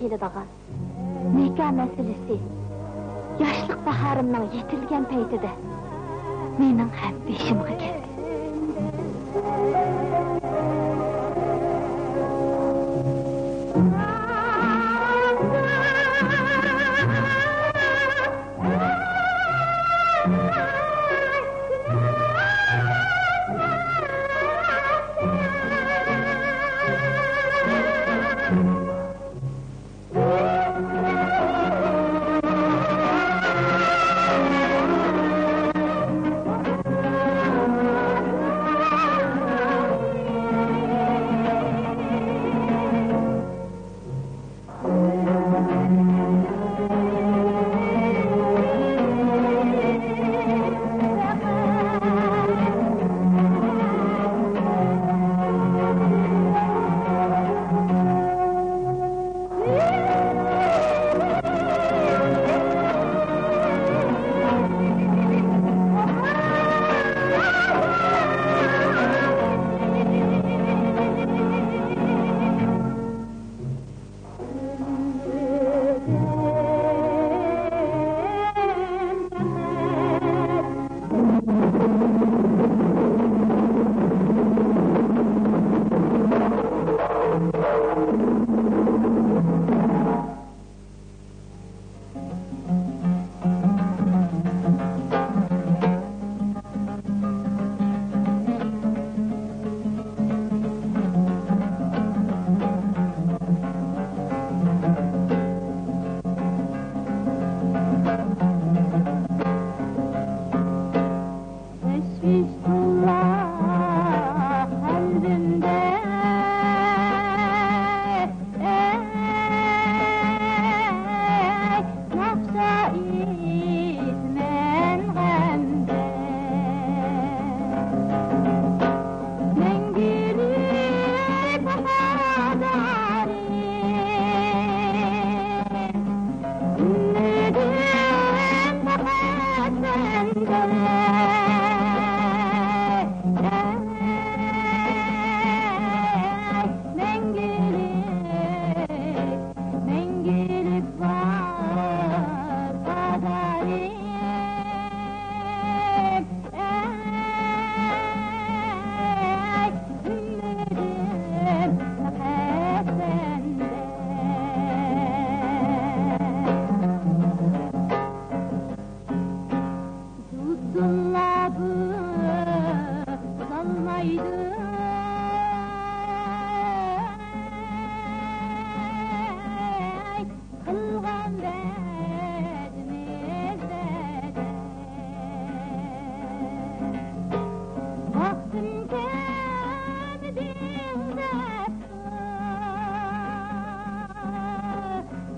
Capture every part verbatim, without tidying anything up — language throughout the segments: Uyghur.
كېلىدىغان نىكاھ مەسىلىسى ياشلىق باھارىمنىڭ يېتىلگەن پەيتىدە مېنىڭ ھەم بېشىمغا كەلدى. تەشۋىش تولا قەلبىمدە، ئەي، ناخشا ئېيتىمەن غەمدە. مەڭگۈلۈك ۋاپادارىم، ئۈمىدىم پەقەت سەندە. ئەي، مەڭگۈلۈك، مەڭگۈلۈك ۋاپادارىم. ئەي، ئۈمىدىم پەقەت سەندە. دۇردۇنلا بولالمايدۇ، ئەي، قىلغان ۋەدىمىز بەدەل. ۋاقتىم كەلمىدىڭ دەپتۇ،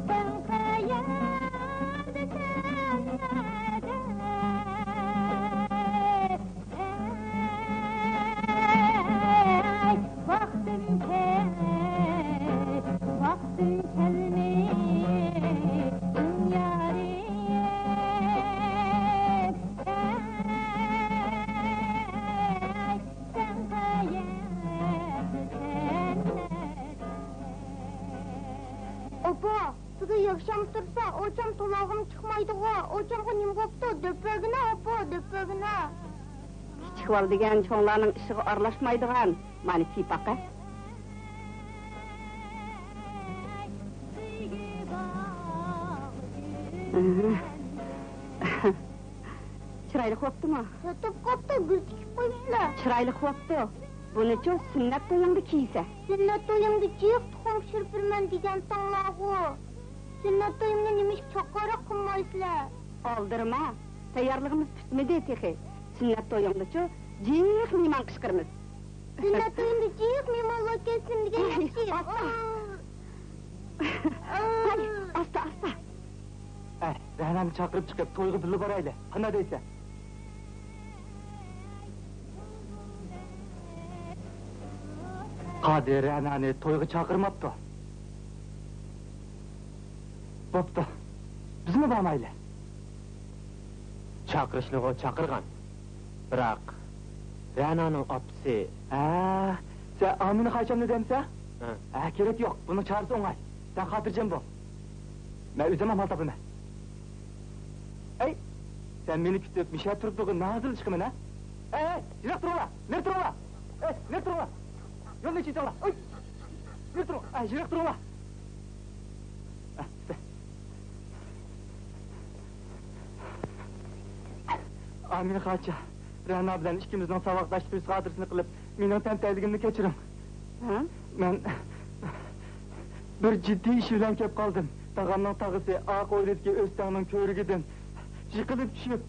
سەن قەيەردە، سەن نەدە؟ ئەي، ۋاقتىم كەل، ۋاقتىم كەلمىدىڭ يارىم. ئەي، سەن قەيەردە، سەن نەدە؟ ئاپا، سۇدا ياخشام تۇرسا، ئوچام تولۇقۇم چىقمايدىغۇ، ئوچامغا نېمە بوپتۇ؟ دەپ بەرگىنە، ئاپا، دەپ بەرگىنە. كىچىك بالا دېگەن چوڭلارنىڭ ئىشىغا ئارىلاشمايدىغان، مانا كىيىپ باقە. چىرايلىق بوپتۇمۇ؟ سېتىپ قاپتۇ، گۈل تىكىپ قويۇپلا. چىرايلىق بوپتۇ. بۇنىچۇ سۈننەت تويۇڭدا كىيسە. سۈننەت تويۇمدا جىق تۇخۇم پىشۇرۇپ بېرىمەن دېگەنتىڭلارغۇ. سۈننەت تويۇمنى نېمىشقا چوڭقۇراق قىلمايسىلەر؟ ئالدىرىما، تەييارلىقىمىز پۈتمىدى تېخى. سۈننەت تويۇڭدىچۇ جىق مېھمان قىچقىرىمىز. سۈننەت تويۇمدا جىق مېھمانلار كەلسۇن دېگەن ياخشى. ئاپا. ھەي، ئاستا، ئاستا. ئەي، رەنانى چاقىرىپ چىقىپ تويغا بىللە بارايلى. قانداق دەيسەن؟ قادىر رەنانى تويغا چاقىرماپتۇ. بوپتۇ. بىزمۇ بارمايلى. چاقىرىشنىغۇ چاقىرغان. بىراق، رەنانىڭ ئاپىسى. ھە، سەن ئامىنە خاچامنى دەمسە؟ ھە. ھە، كېرەك يوق. بۇنىڭ چارىسى ئوڭاي. سەن خاتىرجەم بول. مەن ئۆزۈم ئامال تاپىمەن. ئەي، سەن مېنى كۈتۈپ، مىشە تۇرۇپتۇغۇن، مەن ھازىرلا چىقىمەن، ھە؟ ئەي، ئەي، يىراق تۇرۇڭلار! نېرى تۇرۇڭلار! ئەي، نېرى تۇرۇڭلار! يولنى ئېچىۋېتىڭلار! ئەي، نېرى تۇرۇڭ! ئەي، يىراق تۇرۇڭلار! ئەي، ئامىنە خانچە، رەنا بىلەن ئىككىمىزنىڭ ساۋاقداشلىق يۈز خاتىرىسىنى قىلىپ، مېنىڭ تەنتەلىكىمنى كەچۈرۈڭ. ھە؟ مەن بىر جىددىي ئىش بىلەن كەپ قالدىم. تاغامنىڭ تاغىسى ئاق ھويلىدىكى ئۆستەڭنىڭ كۆۋرۈكىدىن يىقىلىپ چۈشۈپ،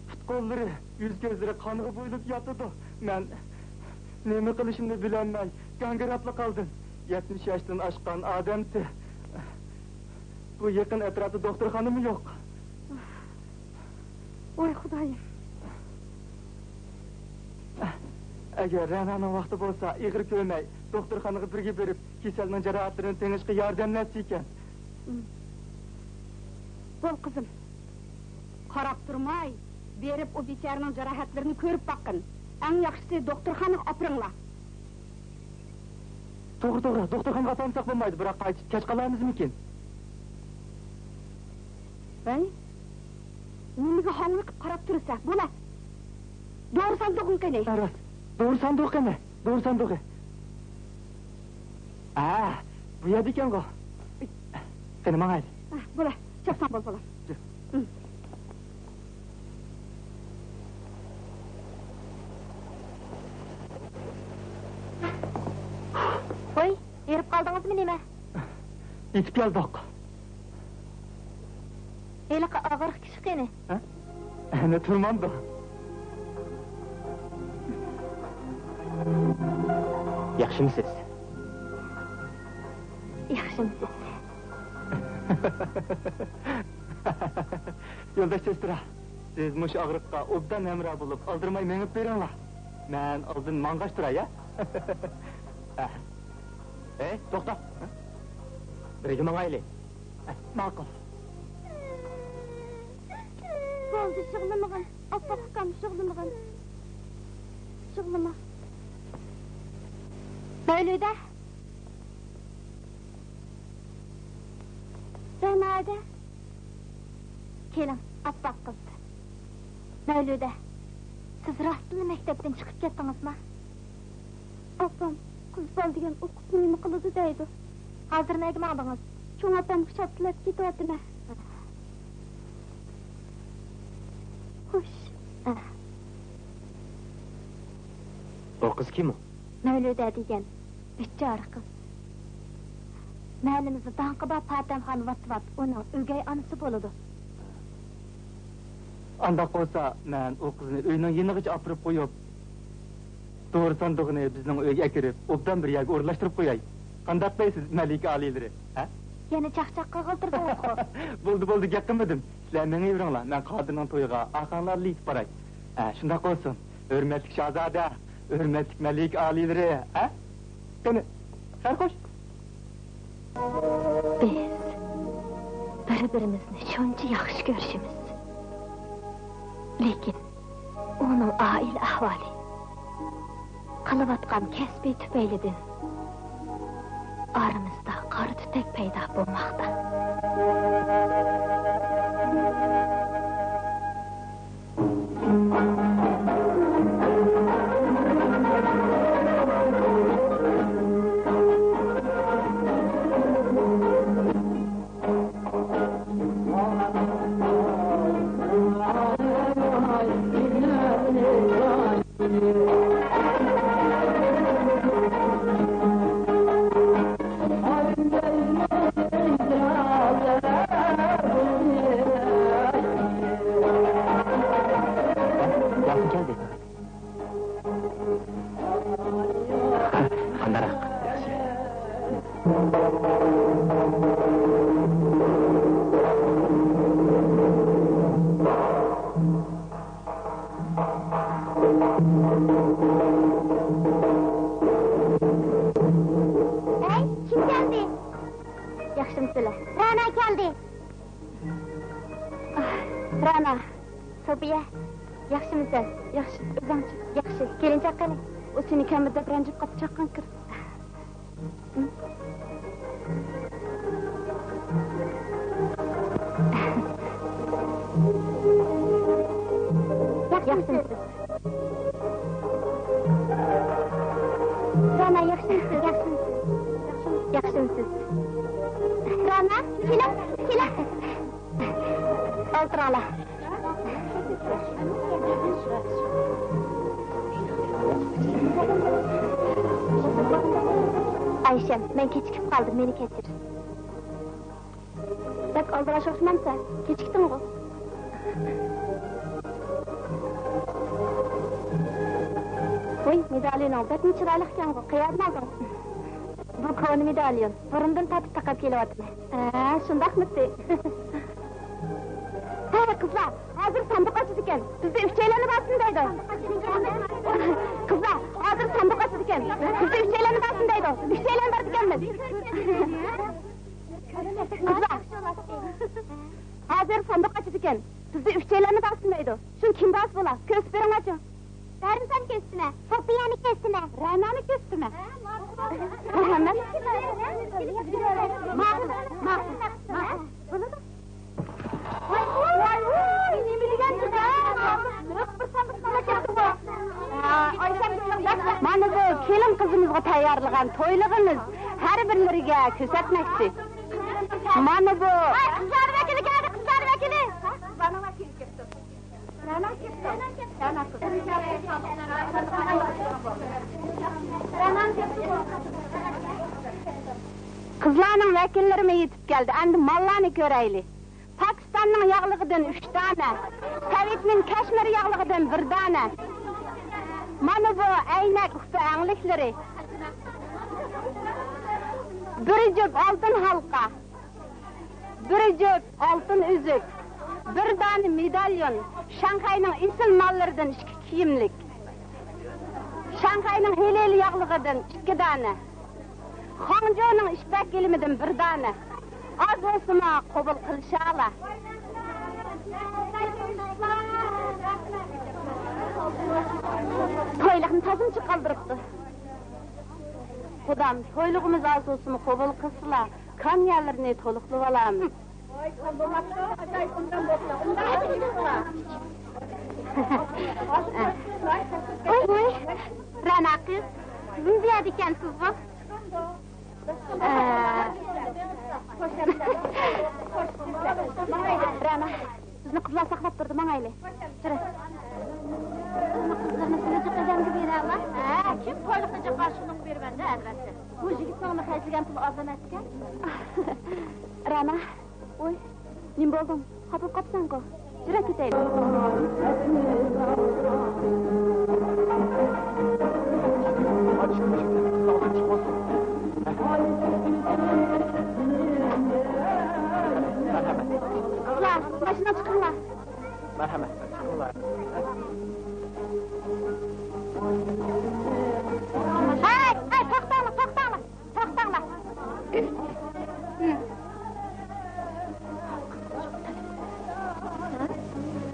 پۇت-قوللىرى، يۈز-كۆزلىرى قانغا بويىلىپ ياتىدۇ. مەن نېمە قىلىشىمنى بىلەلمەي، گاڭگىراپلا قالدىم. يەتمىش ياشتىن ئاشقان ئادەمسى. بۇ يېقىن ئەتراپتا دوختۇرخانىمۇ يوق. ۋاي خۇدايىم. ئەگەر رەنانىڭ ۋاقتى بولسا، ئېغىر كۆرمەي، دوختۇرخانىغا بىرگە بېرىپ، كېسەلنىڭ جاراھەتلىرىنى تېڭىشقا ياردەملەتسە ئىكەن. بول، قىزىم. قاراپ تۇرماي، بېرىپ ئۇ بىچارىنىڭ جاراھەتلىرىنى كۆرۈپ باققىن. ئەڭ ياخشىسى دوختۇرخانىغا ئاپىرىڭلار. توغرا، توغرا، دوختۇرخانىغا ئاپارمىساق بولمايدۇ، بىراق قايتىپ كەچ قالارمىزمىكىن؟ ھەي، نېمىگە ھاڭۋېقىپ قاراپ تۇرىسەن؟ بولە! دورا ساندۇقىنى قېنى؟ ھە، راست، دورا ساندۇقى قېنى؟ دورا ساندۇقى. ھە، بۇ يەردە ئىكەنغۇ. قېنى، ماڭايلى. ھە، بولە، چاپسان بول، بالام. ۋاي، ھېرىپ قالدىڭىزمۇ نېمە؟ يېتىپ كەلدۇق. ھېلىقى ئاغرىق كىشى قېنى؟ ھە؟ ئەنە تۇرمامدۇ. ياخشىمۇسىز؟ ياخشىمۇسىز؟ يولداش سېسترا، سىز مۇشۇ ئاغرىققا ئوبدان ھەمراھ بولۇپ، ئالدىرىماي مېڭىپ بېرىڭلار. مەن ئالدىن ماڭغاچ تۇراي، ھە؟ ھە. ھەي، توختا! بىرگە ماڭايلى. ھە، ماقۇل. بولدى، يىغلىمىغىن. ئاپپاق ئۇكام، يىغلىمىغىن. يىغلىما. مەۋلۇدە! رەنا ھەدە! كېلىڭ، ئاپپاق قىز. مەۋلۇدە، سىز راستلا مەكتەپتىن چىقىپ كەتتىڭىزما؟ ئاپام، قىز بالا دېگەن ئوقۇپ نېمە قىلىدۇ دەيدۇ. ھازىر نەگە ماڭدىڭىز؟ چوڭ ئاپامغا شاپتىلاپ كېتىۋاتىمەن. خوش. ئۇ قىز كىم ئۇ؟ مەۋلۇدە دېگەن بىچارە قىز. مەھەللىمىزدە داڭقى بار پاتەمخان ۋات-ۋات ئۇنىڭ ئۆگەي ئانىسى بولىدۇ. ئانداق بولسا، مەن ئۇ قىزنى ئۆينىڭ يېنىغىچە ئاپىرىپ قويۇپ، دورا ساندۇقىنى بىزنىڭ ئۆيگە ئەكىرىپ، ئوبدان بىر يەرگە ئورۇنلاشتۇرۇپ قوياي. قانداق دەيسىز، مەلىكە ئالىيلىرى، ھە؟ يەنە چاقچاق قىلغىلى تۇردىڭىزغۇ. بولدى، بولدى، گەپ قىلمىدىم. سىلەر مېڭىۋېرىڭلار، مەن قادىرنىڭ تويىغا ئاخاڭلارلا يېتىپ باراي. ھە، شۇنداق بولسۇن. ھۆرمەتلىك شاھزادە، ھۆرمەتلىك مەلىكە ئالىيلىرى، ھە؟ قېنى، خەير خوش. بىز بىر-بىرىمىزنى شۇنچە ياخشى كۆرۈشىمىز. لېكىن ئۇنىڭ ئائىلە ئەھۋالى، قىلىۋاتقان كەسپى تۈپەيلىدىن ئارىمىزدا قارا تۈتەك پەيدا بولماقتا. ياخشى كەلدى. قانداقراق؟ ياخشى. ھەي، كىم كەلدى؟ ياخشىمۇسىلەر؟ رەنا كەلدى. ئاھ، رەنا. سوپىيە، ياخشىمۇسەن؟ ياخشى، ئۆزۈڭچى؟ ياخشى. كېلىنچەك قېنى؟ ئۇ سېنى كەمبىدەپ رەنجىپ قاپتۇ، چاققان كىر. ياخشىمۇسىز؟ رانا، ياخشىمۇسىز؟ ياخشىمۇسىز؟ ياخشىمۇسىز؟ رانا، كېلىڭ، كېلىڭ. ئولتۇرۇڭلار. ئايشەم، مەن كېچىكىپ قالدىم، مېنى كەچۈر. بەك ئالدىراش ئوخشىمامسەن؟ كېچىكتىڭغۇ؟ ۋوي، مېداليونۇڭ بەكمۇ چىرايلىقكەنغۇ، قەيەردىن ئالدىڭ؟ بۇ كونا مېداليون، بۇرۇندىن تارتىپ تاقاپ كېلىۋاتىمەن. ھە، شۇنداقمىتى؟ ھە، قىزلار، ھازىر ساندۇق ئاچىدىكەن، بىزدە ئۈچەيلەننى بارسۇن دەيدۇ. قىزلار، ھازىر ساندۇق ئاچىدىكەن، بىزدە ئۈچەيلەننى بارسۇن دەيدۇ. ئۈچەيلەن بارىدىكەنمىز. قىزلار، ھازىر ساندۇق ئاچىدىكەن، بىزدە ئۈچەيلەننى بارسۇن دەيدۇ. شۇنى كىم بارسا بولا، كۆرسىتىپ بېرىڭلارچۇ. دارىمساننى كۆرسىتىمەن. سوپىيەنى كۆرسىتىمەن. رەنانى كۆرسىتىمەن. مۇھەممەد. ماقۇل، ماقۇل، ماقۇل. بولىدۇ. ۋاي، ۋاي، ۋاي، نېمە دېگەن گۈزەل. مانا بۇ كېلىن قىزىمىزغا تەييارلىغان تويلۇقىمىز، ھەر بىرلىرىگە كۆرسەتمەكچى. مانا بۇ. ۋاي، قىزلار ۋەكىلى كەلدى، قىزلار ۋەكىلى. قىزلارنىڭ ۋەكىللىرىمۇ يېتىپ كەلدى. ئەمدى ماللارنى كۆرەيلى. پاكىستاننىڭ ياغلىقىدىن ئۈچ دانە، سوۋېتنىڭ كەشمىر ياغلىقىدىن بىر دانە. مانا بۇ ئەينەك ئۇكا ئەڭلىكلىرى. بىر جۈپ ئالتۇن ھالقا. بىر جۈپ ئالتۇن ئۈزۈك، بىر دانە مېداليون، شاڭخەينىڭ ئېسىل ماللىرىدىن ئىككى كىيىملىك، شاڭخەينىڭ ھېلىلى ياغلىقىدىن ئىككى دانە، خاڭجۇنىڭ ئىپەك گىلىمىدىن بىر دانە. ئاز بولسىمۇ قوبۇل قىلىشالا. تويلۇقنى تازىمۇ جىق قالدۇرۇپتۇ. قۇدام، تويلۇقىمىز ئاز بولسىمۇ قوبۇل قىلسىلا. كانيەلىرىنى تولۇقلىۋالامىز. ۋوي، ۋوي، رەنا قىز، سىزمۇ بۇ يەردىكەنسىزغۇ؟ رەنا، بىزنى قىزلار ساقلاپ تۇردى، ماڭايلى. يۈرە. قىزلىرىنى سىلى جىق ئادەمگە بېرەلا. ھە، كىم تويلۇقنى جىق ئاشۇنىڭغا بېرىۋەردى، ئەلۋەتتە. بۇ يىگىتنىڭمۇ خەجلىگەن پۇلى ئاز ئەمەسكەن. رەنا، ۋوي، نېمە بولدۇڭ؟ خاپا بولۇپ قاپسەنغۇ؟ يۈرە كېتەيلى. قىزلار، ماشىنىغا چىقىڭلار. مەرھەمەت. ھەي، ھەي، توختاڭلار، توختاڭلار. توختاڭلار.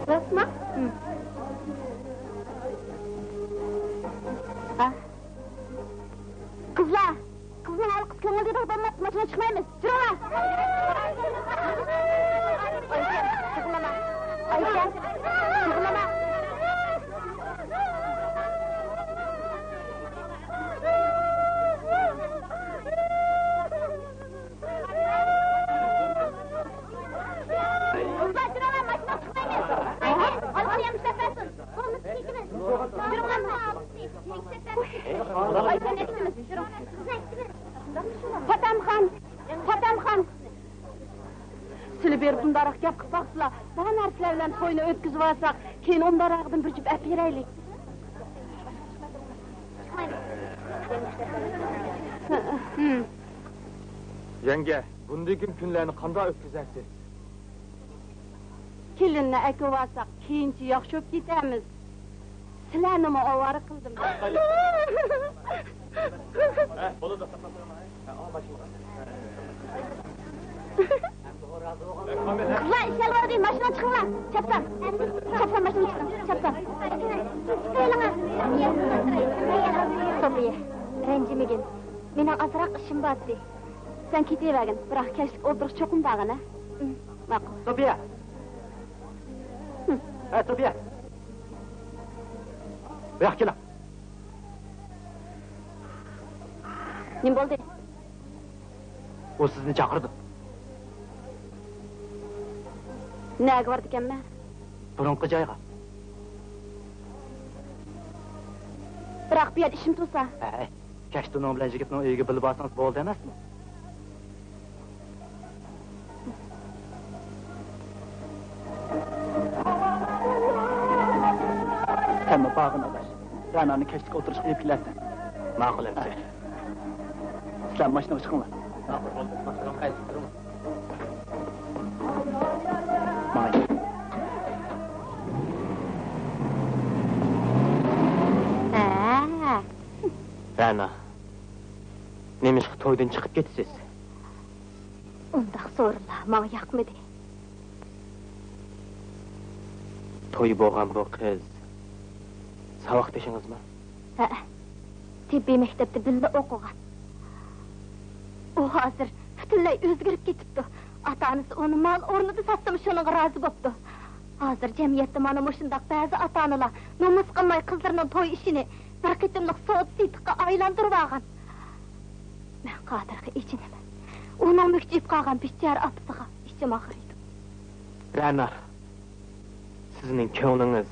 راستمۇ؟ قىزلار، قىزنىڭ ھالقىسى كۆڭۈل دېدىغۇ بولماپتۇ، ماشىنا چىقمايمىز. تۇرۇڭلار. ئايشەم، يىغلىما. ئايشەم، يىغلىما. قىزلار، تۇرۇڭلار، ماشىنا چىقمايمىز. ئايشەم، ئالغىنى يەمىشلەپ بەرسۇن. بولمىسا كېتىمىز. تۇرۇڭلار، مانا ئالدىسى. ئايشەم، يەتكىمىز. تۇرۇڭ. پاتەمخان، پاتەمخان. سىلى بېرىپ ئۇنداقراق گەپ قىلىپ باقسىلا، بار نەرسىلەر بىلەن توينى ئۆتكۈزۈۋالساق، كېيىن ئۇنداقراقىدىن بىر جۈپ ئەپ بېرەيلى. يەڭگە، بۇندىن كېيىن كۈنلەرنى قانداق ئۆتكۈزەرسىز؟ كېلىننى ئەكىۋالساق، كېيىنچە ياخشى بولۇپ كېتەرمىز. سىلەرنىمۇ ئاۋارە قىلدىم. ھە، بولىدۇ. قىزلار، ئىشلەۋالدى، ماشىنىغا چىقىڭلار. چاپسان. چاپسان ماشىنىغا چىقىڭ. چاپسان. سوپىيە، رەنجىمىگىن. مېنىڭ ئازراق ئىشىم بار ئىدى. سەن كېتىۋەرگىن، بىراق كەچلىك ئولتۇرۇش چوقۇم بارغىن، ھە؟ ماقۇل. سوپىيە! ھە، سوپىيە! بۇياققا كېلىڭ. نېمە بولدى؟ ئۇ سىزنى چاقىرىدۇ. نەگە بارىدىكەنمەن؟ بۇرۇنقى جايغا. بىراق بۇ يەردە ئىشىم تۇرسا؟ ھەي، كەچتە ئۇنىڭ بىلەن يىگىتنىڭ ئۆيىگە بىللە بارسىڭىز بولدى ئەمەسمۇ؟ سەنمۇ بارغىن ئاداش. رەنانى كەچلىك ئولتۇرۇشقا ئېلىپ كېلەرسەن. ماقۇل ئەمىسە. سىلەر ماشىنىغا چىقىڭلار. ماقۇل بولدى. ماشىنىغا قايتىپ تۇرۇڭ. ماڭاي. ھە. رەنا، نېمىشقا تويدىن چىقىپ كېتىسىز؟ ئۇنداق سورۇنلار ماڭا ياقمىدى. توي بولغان بۇ قىز ساۋاقدىشىڭىزمۇ؟ ھەئە، تېببىي مەكتەپتە بىللە ئوقۇغان. ئۇ ھازىر پۈتۈنلەي ئۆزگىرىپ كېتىپتۇ. ئاتا-ئانىسى ئۇنى مال ئورنىدا ساتسىمۇ شۇنىڭغا رازى بوپتۇ. ھازىر جەمئىيەتتە مانا مۇشۇنداق بەزى ئاتا-ئانىلار نومۇس قىلماي قىزلىرىنىڭ توي ئىشىنى بىر قېتىملىق سودا-سېتىققا ئايلاندۇرۇۋالغان. مەن قادىرغا ئېچىنىمەن. ئۇنىڭ مۈكچىيىپ قالغان بىچارە ئاپىسىغا ئىچىم ئاغرىيدۇ. رەنا، سىزنىڭ كۆڭلىڭىز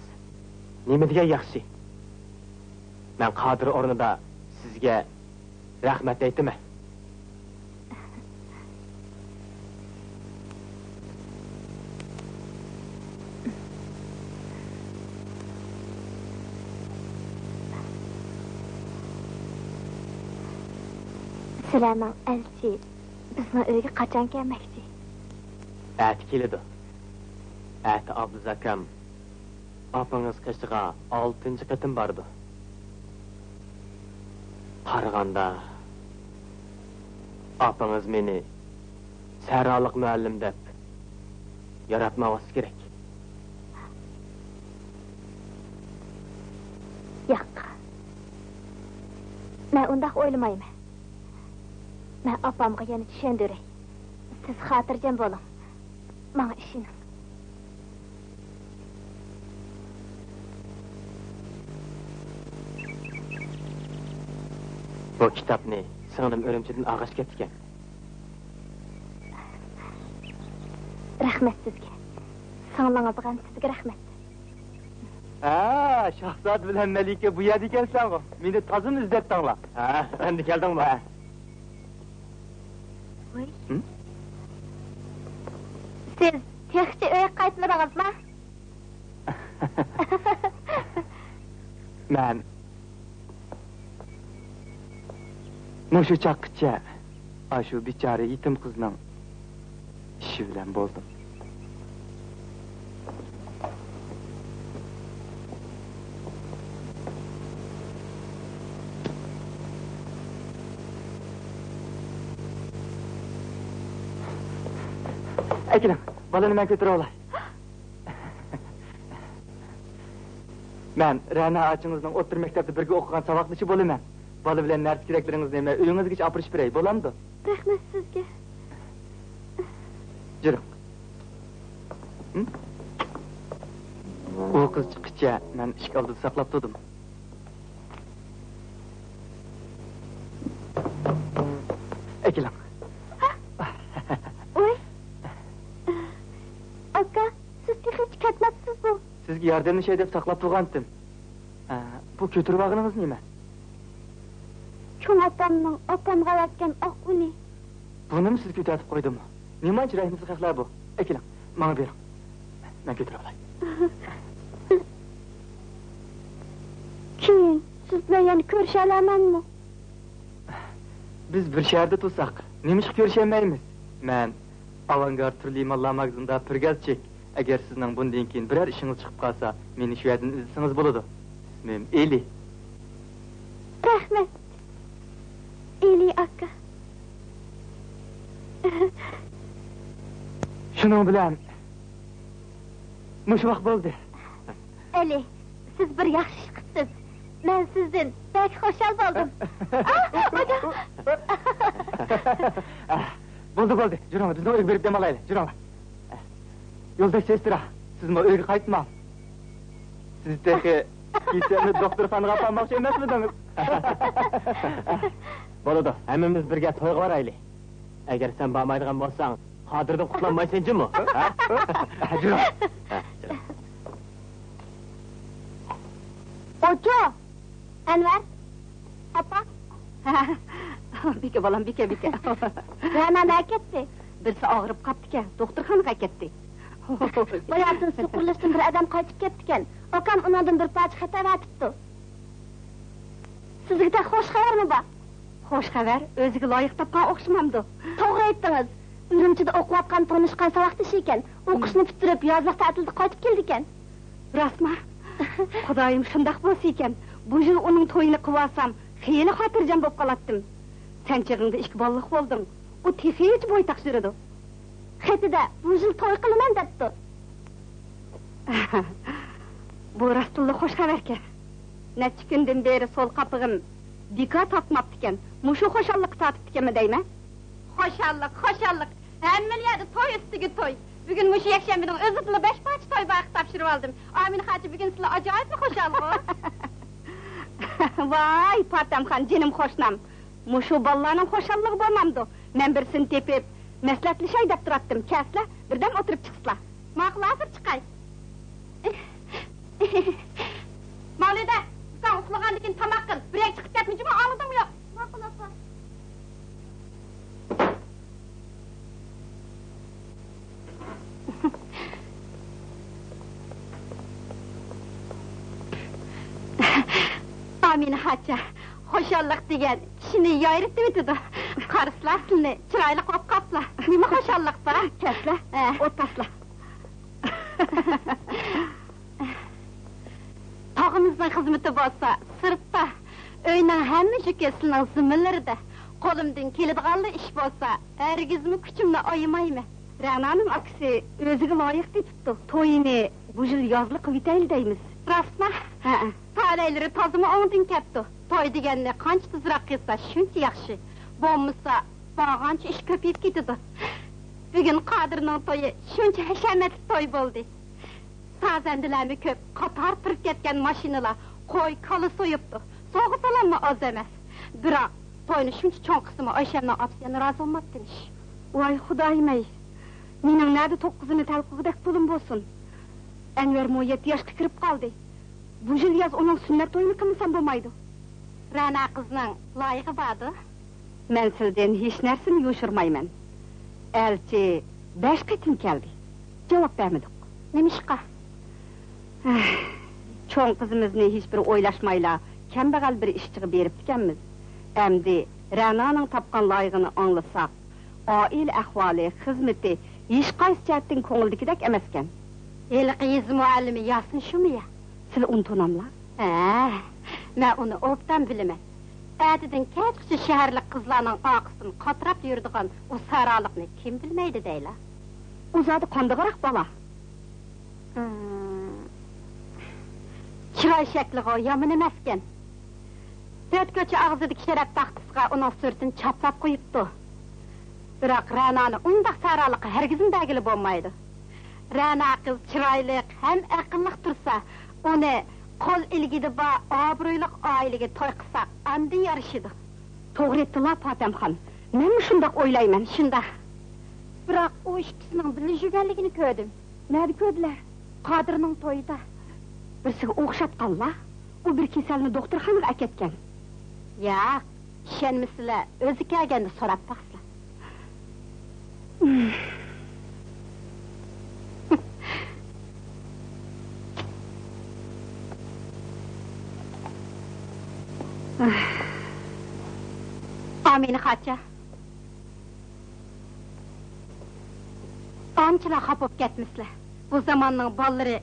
نېمە دېگەن ياخشى. مەن قادىر ئورنىدا سىزگە رەھمەت ئېيتىمەن. سىلەرنىڭ ئەلچى بىزنىڭ ئۆيگە قاچان كەلمەكچى؟ ئەتە كېلىدۇ. ئەتە ئابلىز ئاكام ئاپىڭىز قېشىغا ئالتىنچى قېتىم بارىدۇ. قارىغاندا، ئاپىڭىز مېنى سەھرالىق مۇئەللىم دەپ ياراتماۋاتسا كېرەك. ياق، مەن ئۇنداق ئويلىمايمەن. مەن ئاپامغا يەنە چۈشەندۈرەي. سىز خاتىرجەم بولۇڭ. ماڭا ئىشىنىڭ. بۇ كىتابنى سىڭلىم ئۈرۈمچىدىن ئالغاچ كەپتىكەن. رەھمەت سىزگە. سىڭلىڭىزغا ھەم سىزگە رەھمەت. ھە، شاھزادە بىلەن مەلىكە بۇ يەردە ئىكەنسىلەرغۇ. مېنى تازىمۇ ئىزدەتتىڭلار. ھە، ئەمدى كەلدىڭمۇ؟ ھە. ۋاي. ھىم؟ سىز تېخىچە ئۆيگە قايتمىدىڭىزما؟ مەن مۇشۇ چاغقىچە ئاشۇ بىچارە يېتىم قىزنىڭ ئىشى بىلەن بولدۇم. ئەكېلىڭ، بالىنى مەن كۆتۈرۈۋالاي. مەن رەنا ئاچىڭىزنىڭ ئوتتۇرا مەكتەپتە بىرگە ئوقۇغان ساۋاقدىشى بولىمەن. بالا بىلەن نەرسە-كېرەكلىرىڭىزنى مەن ئۆيىڭىزگىچە ئاپىرىشىپ بېرەي، بولامدۇ؟ رەھمەت سىزگە. يۈرۈڭ. ھىم؟ ئۇ قىز چىققىچە مەن ئىشىك ئالدىدا ساقلاپ تۇردۇم. ئەكېلىڭ. ۋاي. ئاكا، سىز تېخىچە كەتمەپسىزغۇ؟ سىزگە ياردەملىشەي دەپ ساقلاپ تۇرغانتىم. ئە، بۇ كۆتۈرۈۋالغىنىڭىز نېمە؟ چوڭ ئاپامنىڭ ئاپامغا ئەۋەتكەن ئاق ئۇنى. بۇنىمۇ سىز كۆتەرتىپ قويدىمۇ؟ نېمانچە رەھىمسىز خەقلەر بۇ. ئەكېلىڭ، ماڭا بېرىڭ. مەن كۆتۈرۈۋالاي. كېيىن سىز بىلەن يەنە كۆرۈشەلەرمەنمۇ؟ بىز بىر شەھەردە تۇرساق، نېمىشقا كۆرۈشەلمەيمىز؟ مەن ئاۋانگارد تۈرلى ماللار ماگىزىنىدا پىرگەزچىك. ئەگەر سىزنىڭ بۇندىن كېيىن بىرەر ئىشىڭىز چىقىپ قالسا، مېنى شۇ يەردىن ئىزدىسىڭىز بولىدۇ. ئىسمىم ئېلى. رەھمەت، ئېلى ئاكا. شۇنىڭ بىلەن مۇشۇ ۋاق بولدى. ئەلى، سىز بىر ياخشى ئىش قىپسىز. مەن سىزدىن بەك خۇشال بولدۇم. ئا، ئانا! بولدى، بولدى. يۈرۈڭلار، بىزنىڭ ئۆيگە بېرىپ دەم ئالايلى. يۈرۈڭلار. يولداش سېسترا، سىزمۇ ئۆيگە قايتماڭ. سىز تېخى كېسەلنى دوختۇرخانىغا ئاپارماقچى ئەمەسمىدىڭىز؟ بولىدۇ، ھەممىمىز بىرگە تويغا بارايلى. ئەگەر سەن بارمايدىغان بولساڭ، قادىردىن قۇتۇلالمايسەن جۇمۇ. ھە؟ ھە، جۇمۇ. ھە، جۇمۇ. ئوچۇ! ئەنۋەر! ئاپا! بىكە بالام، بىكە، بىكە. رەنا نەگە كەتتى؟ بىرسى ئاغرىپ قاپتىكەن، دوختۇرخانىغا ئەكەتتى. باياتىن سۇ قۇرۇلۇشتىن بىر ئادەم قايتىپ كەپتىكەن. ئاكام ئۇنىڭدىن بىر پارچە خەت ئەۋەتىپتۇ. سىزگە تېخى خوش خەۋەرمۇ بار؟ خوش خەۋەر ئۆزىگە لايىق تاپقان ئوخشىمامدۇ؟ توغرا ئېيتتىڭىز. ئۈرۈمچىدە ئوقۇۋاتقان تونۇشقان ساۋاقدىشى ئىكەن. ئوقۇشنى پۈتتۈرۈپ، يازلىق تەتىلدە قايتىپ كېلىدىكەن. راستما؟ خۇدايىم، شۇنداق بولسا ئىكەن، بۇ يىل ئۇنىڭ تويىنى قىلىۋالسام، خېلى خاتىرجەم بولۇپ قالاتتىم. سەن چېغىڭدا ئىككى بالىلىق بولدۇڭ. ئۇ تېخىچە بويتاق يۈرىدۇ. خېتىدە بۇ يىل توي قىلىمەن دەپتۇ. بۇ راستتىنلا خوش خەۋەركەن. نەچچە كۈندىن بېرى سول قاپىقىم بىكار تارتماپتىكەن. مۇشۇ خۇشاللىققا تارتىپتىكەنمۇ دەيمەن. خۇشاللىق، خۇشاللىق. ھەممىلا يەردە توي ئۈستىگە توي. بۈگۈن مۇشۇ يەكشەنبىنىڭ ئۆزىدىلا بەش پارچە توي بارغا تاپشۇرۇۋالدىم. ئامىنە خانچە، بۈگۈن سىلەر ئاجايىپلا خۇشالغۇ. ۋاي، پاتەمخان، جېنىم قوشنام. مۇشۇ بالىلارنىڭ خۇشاللىقى بولمامدۇ؟ مەن بىرسىنى تېپىپ، مەسلىھەتلىشەي دەپ تۇراتتىم. كەلسىلە، بىردەم ئولتۇرۇپ چىقسىلا. ماقۇل، ھازىر چىقاي. مەۋلىدە، ئۇكاڭ ئۇخلىغاندىن كېيىن تاماق قىل. بىر يەرگە چىقىپ كەتمە جۇمۇ، ئاڭلىدىڭمۇ يوق؟ ماقۇل، ئاپا. ئامىنە خانچە، خۇشاللىق دېگەن كىشىنى يايرىتىۋېتىدۇ. قارىسىلا، سىلىنى چىرايلىق بولۇپ قاپلا. نېمە خۇشاللىق بار؟ كەلسىلە، ھە. ئولتۇرسىلا. تاغىمىزنىڭ خىزمىتى بولسا سىرتتا، ئۆينىڭ ھەممە يۈكى سىلىنىڭ زىممىلىرىدە. قولۇمدىن كېلىدىغانلا ئىش بولسا، ھەرگىزمۇ كۈچۈمنى ئايىمايمەن. رەنانىڭ ئاكىسى ئۆزىگە لايىق تېپىپتۇ. تويىنى بۇ يىل يازلىق قىلىۋېتەيلى دەيمىز. راستما؟ ھەئە. تالەيلىرى تازىمۇ ئوڭدىن كەپتۇ. توي دېگەننى قانچە تېزراق قىلسا، شۇنچە ياخشى. بولمىسا، بارغانچە ئىش كۆپىيىپ كېتىدۇ. بۈگۈن قادىرنىڭ تويى شۇنچە ھەشەمەتلىك توي بولدى. سازەندىلەرمۇ كۆپ، قاتار تۇرۇپ كەتكەن ماشىنىلار، قوي، كالا سويۇپتۇ. سوۋغا-سالاممۇ ئاز ئەمەس. بىراق، توينى شۇنچە چوڭ قىلسىمۇ، ئايشەمنىڭ ئاپىسى يەنە رازى بولماپتىمىش. ۋاي خۇدايىم-ئەي! مېنىڭ نەدە توققۇزىنى تەل قىلغۇدەك پۇلۇم بولسۇن؟ ئەنۋەرمۇ يەتتە ياشقا كىرىپ قالدى. بۇ يىل ياز ئۇنىڭ سۈننەت تويىنى قىلمىسام بولمايدۇ. رەنا قىزنىڭ لايىقى باردۇ. مەن سىلىدىن ھېچ نەرسىنى يوشۇرمايمەن. ئەلچى بەش قېتىم كەلدى. جاۋاب بەرمىدۇق. نېمىشقا؟ ئەھ، چوڭ قىزىمىزنى ھېچبىر ئويلاشمايلا كەمبەغەل بىر ئىشچىغا بېرىپتىكەنمىز. ئەمدى رەنانىڭ تاپقان لايىقىنى ئاڭلىساق، ئائىلە ئەھۋالى، خىزمىتى ھېچقايسى جەھەتتىن كۆڭۈلدىكىدەك ئەمەسكەن. ھېلىقى يېزا مۇئەللىمى ياسىن شۇمۇ يا؟ سىلى ئۇنى توناملا؟ ھە، مەن ئۇنى ئوبدان بىلىمەن. ئەتىدىن كەچقىچە شەھەرلىك قىزلارنىڭ ئارقىسىدىن قاتراپ يۈرىدىغان ئۇ سارالىقنى كىم بىلمەيدۇ دەيلا؟ ئۇ زادى قانداقراق بالا؟ ھىم. چىراي شەكلىغۇ يامان ئەمەسكەن. تۆت كوچا ئاغزىدىكى شەرەپ تاختىسىغا ئۇنىڭ سۈرىتىنى چاپلاپ قويۇپتۇ. بىراق رەنانى ئۇنداق سارالىققا ھەرگىزمۇ بەرگىلى بولمايدۇ. رەنا قىز چىرايلىق ھەم ئەقىللىق تۇرسا، ئۇنى قول ئىلگىدە بار ئابرۇيلۇق ئائىلىگە توي قىلساق، ئاندىن يارىشىدۇ. توغرا ئېيتتىلا، پاتەمخان. مەنمۇ شۇنداق ئويلايمەن. شۇنداق. بىراق ئۇ ئىككىسىنىڭ بىللە يۈرگەنلىكىنى كۆردۈم. نەدە كۆردۈلەر؟ قادىرنىڭ تويىدا. بىرسىگە ئوخشاتقانلا، ئۇ بىر كېسەلنى دوختۇرخانىغا ئەكەتكەن. ياق، ئىشەنمىسىلەر، ئۆزى كەلگەندە سوراپ باقسىلەر. ئامىنە خاچا. ئانچىلا خاپا بولۇپ كەتمىسىلە. بۇ زاماننىڭ بالىلىرى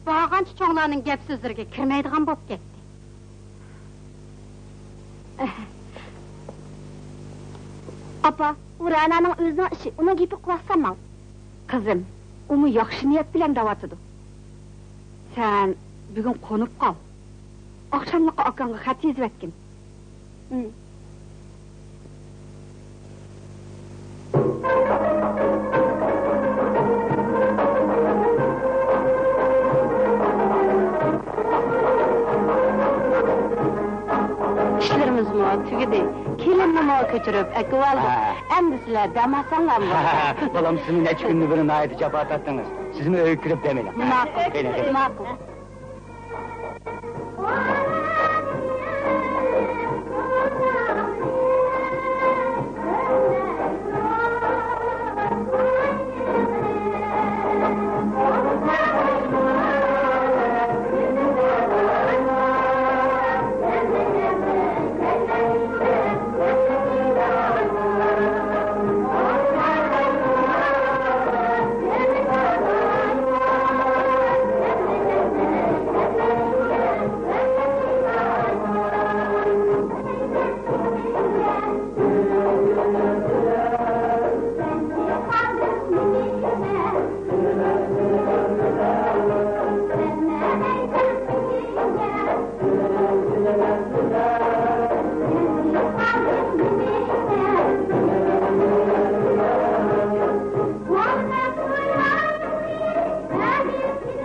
بارغانچە چوڭلارنىڭ گەپ سۆزلىرىگە كىرمەيدىغان بولۇپ كەتتى. ئاپا، ئۇ رەنانىڭ ئۆزىنىڭ ئىشى، ئۇنىڭ گېپىگە قۇلاق سالماڭ. قىزىم، ئۇمۇ ياخشى نىيەت بىلەن دەۋاتىدۇ. سەن بۈگۈن قونۇپ قال. ئاخشاملىققا ئاكاڭغا خەت يېزىۋەتكىن. تۈگىدى. كېلىننىمۇ كۆچۈرۈپ ئەكىۋالدۇق. ھە. ئەمدى سىلەر دەم ئالساڭلارمۇ بولىدۇ. بالام، سىزمۇ نەچچە كۈندىن بېرى ناھايىتى جاپا تارتتىڭىز. سىزمۇ ئۆيگە كىرىپ دەم ئېلىڭ. ماقۇل. قېنى، قېنى. ماقۇل.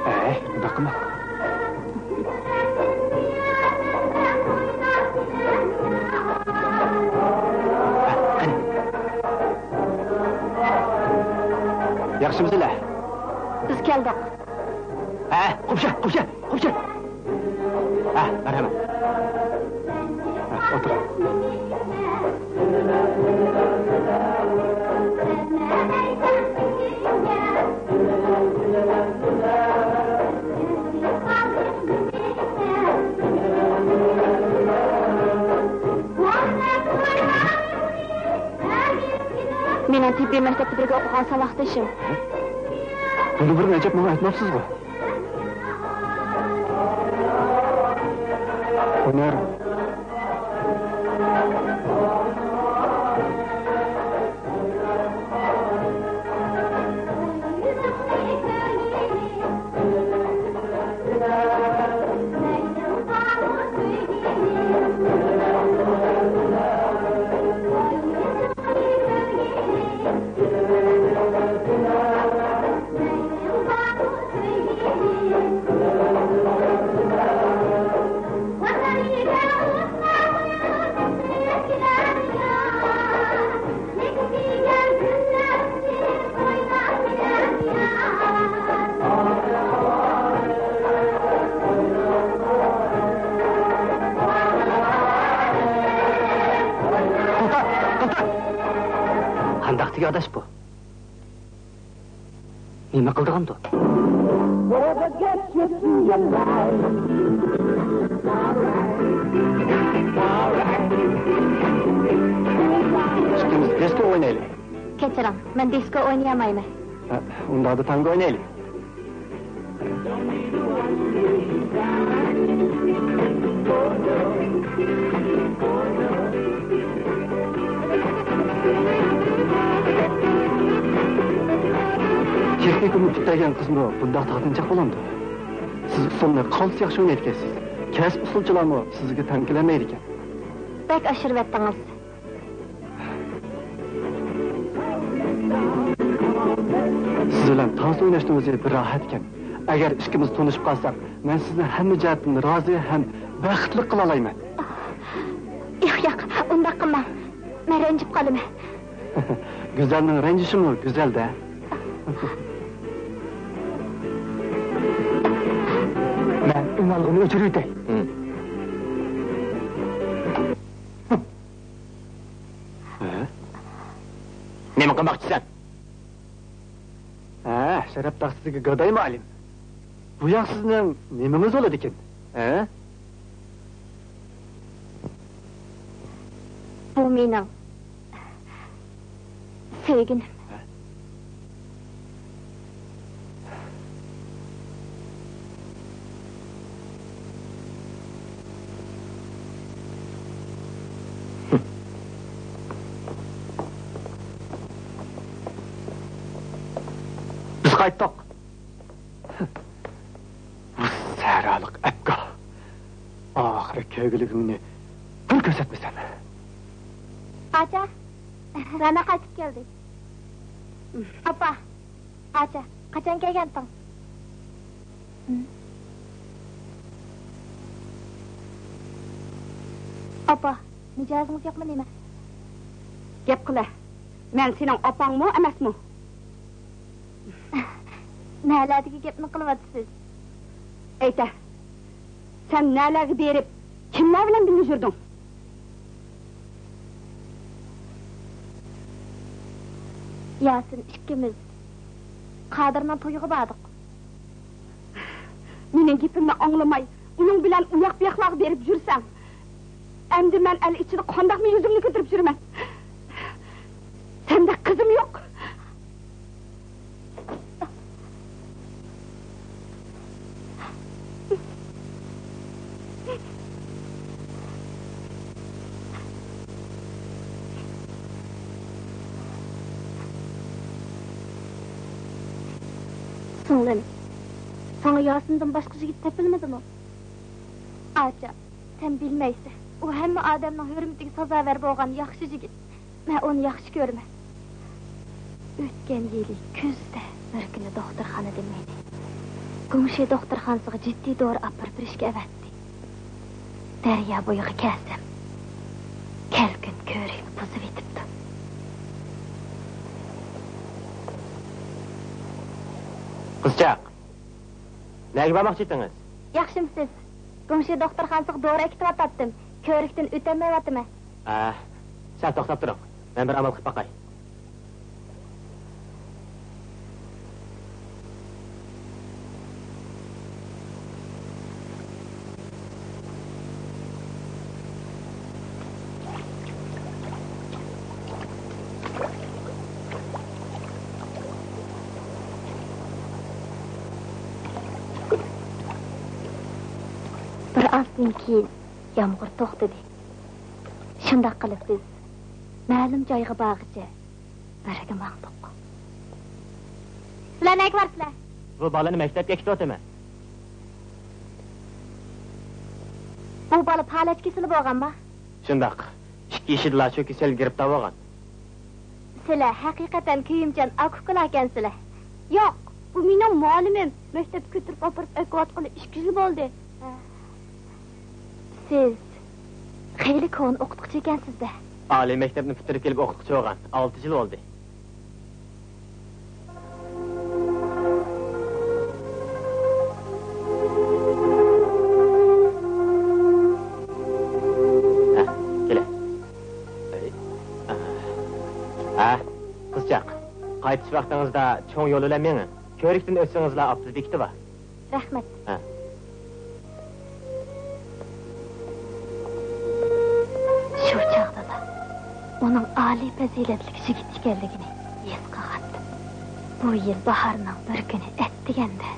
ئەي، ئۇنداق قىلما. قېنى. ياخشىمۇسىلەر؟ بىز كەلدۇق. ھە، قوپشا، قوپشا، قوپشا. ھە، مەرھەمەت. ھە، ئولتۇرۇڭ. مېنىڭ تېببىي مەكتەپتە بىرگە ئوقۇغان ساۋاقدىشىم. بۇنى بۇرۇن ئەجەب ماڭا ئېيتماپسىزغۇ؟ ھۈنەر. توختا، توختا! قانداق تېگى ئاداش بۇ؟ نېمە قىلىدىغاندۇ؟ ئىككىمىز دىسكو ئوينايلى. كەچۈرۈڭ، مەن دىسكو ئوينىيالمايمەن. ھە، ئۇنداقتا تانگو ئوينايلى. تېخنىكىمنى پۈتتۈرگەن قىزمۇ بۇنداق تارتىنچاق بولامدۇ؟ سىز ئۇسسۇلنى قالتىس ياخشى ئوينايدىكەنسىز. كەسىپ ئۇسسۇلچىلارمۇ سىزگە تەڭ كېلەلمەيدىكەن. بەك ئاشۇرۇۋەتتىڭىز. سىز بىلەن تانس ئويناشنىڭ ئۆزى بىر راھەتكەن. ئەگەر ئىككىمىز تونۇشۇپ قالساق، مەن سىزنى ھەممە جەھەتتىن رازى ھەم بەختلىك قىلالايمەن. ياق، ياق، ئۇنداق قىلماڭ. مەن رەنجىپ قالىمەن. گۈزەلنىڭ رەنجىشىمۇ گۈزەل-دە. مەن ئۈنئالغۇنى ئۆچۈرۈۋېتەي. ھە؟ نېمە قىلماقچىسەن؟ ھە، شەرەپ تەخسىسىگە گاداي مۇئەللىم. بۇ ياق سىزنىڭ نېمىڭىز بولىدىكىن؟ ھە؟ بۇ مېنىڭ سۆيگىنىم. ھە؟ بىز قايتتۇق. بۇ سەھرالىق ئەپكا. ئاخىرى كۆرگۈلۈكۈڭنى بىر كۆرسەتمىسەم. ئاچا، رانا قايتىپ كەلدى. ئاپا، ئاچا، قاچان كەلگەنتىڭ؟ ئاپا. مىجەزىڭىز يوقمۇ نېمە؟ گەپ قىلە. مەن سېنىڭ ئاپاڭمۇ ئەمەسمۇ؟ نەلەردىكى گەپنى قىلىۋاتىسىز؟ ئېيتە، سەن نەلەرگە بېرىپ، كىملەر بىلەن بىللە يۈردۈڭ؟ ياسىن ئىككىمىز قادىرنىڭ تويىغا باردۇق. مېنىڭ گېپىمنى ئاڭلىماي، ئۇنىڭ بىلەن ئۇياق-بۇياقلارغا بېرىپ يۈرسەڭ، ئەمدى مەن ئەل ئىچىدە قانداقمۇ يۈزۈمنى كۆتۈرۈپ يۈرىمەن؟ سەندەك قىزىم يوق. سىڭلىم، ساڭا ياسىندىن باشقا يىگىت تېپىلمىدىمۇ؟ ئاچا، سەن بىلمەيسەن، ئۇ ھەممە ئادەمنىڭ ھۆرمىتىگە سازاۋەر بولغان ياخشى يىگىت. مەن ئۇنى ياخشى كۆرىمەن. ئۆتكەن يىلى كۈزدە بىر كۈنى دوختۇرخانىدا مېنى گۇڭشې دوختۇرخانىسىغا جىددىي دورا ئاپىرىپ بېرىشكە ئەۋەتتى. دەريا بويىغا كەلسەم، كەلكۈن كۆۋرۈكنى بۇزۇۋېتىپتۇ. قىزچاق، نەگە بارماقچى ئىدىڭىز؟ ياخشىمۇسىز؟ گۇڭشې دوختۇرخانىسىغا دورا ئەكېتىۋاتاتتىم. كۆۋرۈكتىن ئۆتەلمەيۋاتىمەن. ئە، سەل توختاپ تۇرۇڭ. مەن بىر ئامال قىلىپ باقاي. بىر ئازدىن كېيىن يامغۇر توختىدى. شۇنداق قىلىپ بىز مەلۇم جايغا بارغىچە بىرگە ماڭدۇق. سىلەر نەگە بارىسىلەر؟ بۇ بالىنى مەكتەپكە ئەكېتىۋاتىمەن. بۇ بالا پالەچ كېسىلى بولغانما؟ شۇنداق. ئىككى يېشىدىلا شۇ كېسەلگە گىرىپتار بولغان. سىلەر ھەقىقەتەن كۆيۈمچان ئاكا-ئۇكىلاركەنسىلەر. ياق، بۇ مېنىڭ مۇئەللىمىم. مەكتەپكە كۆتۈرۈپ ئاپىرىپ ئەكىۋاتقىلى ئىككى يىل بولدى. سىز خېلى كونا ئوقۇتقۇچى ئىكەنسىز-دە. ئالىي مەكتەپنى پۈتتۈرۈپ كېلىپ ئوقۇتقۇچى بولغان. ئالتە يىل بولدى. ھە، كېلە. ھە، قىزچاق، قايتىش ۋاقتىڭىزدا چوڭ يول بىلەن مېڭىڭ. كۆۋرۈكتىن ئۆتسىڭىزلا ئاپتوبۇس بېكىتى بار. رەھمەت. ھە. شۇ چاغدىلا ئۇنىڭ ئالىي پەزىلەتلىك يىگىت ئىكەنلىكىنى ھېس قىلغانتىم. بۇ يىل باھارنىڭ بىر كۈنى ئەتىگەندە.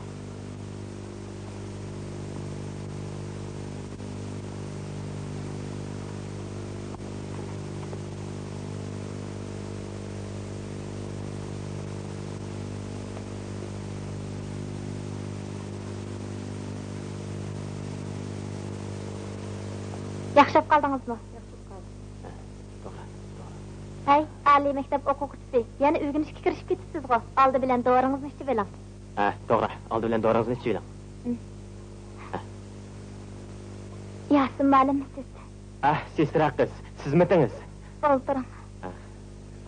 ياخشى بولۇپ قالدىڭىزمۇ؟ ياخشى بولۇپ قالدىم. ھە، توغرا، توغرا. ھەي، ئالىي مەكتەپ ئوقۇغۇچىسى، يەنە ئۆگىنىشكە كىرىشىپ كېتىپسىزغۇ؟ ئالدى بىلەن دورىڭىزنى ئىچىۋېلىڭ. ھە، توغرا. ئالدى بىلەن دورىڭىزنى ئىچىۋېلىڭ. ھىم. ھە. ياسىن مۇئەللىم، سىز. ئەھ، سېسترا قىز، سىزمىتىڭىز؟ ئولتۇرۇڭ. ئەھ.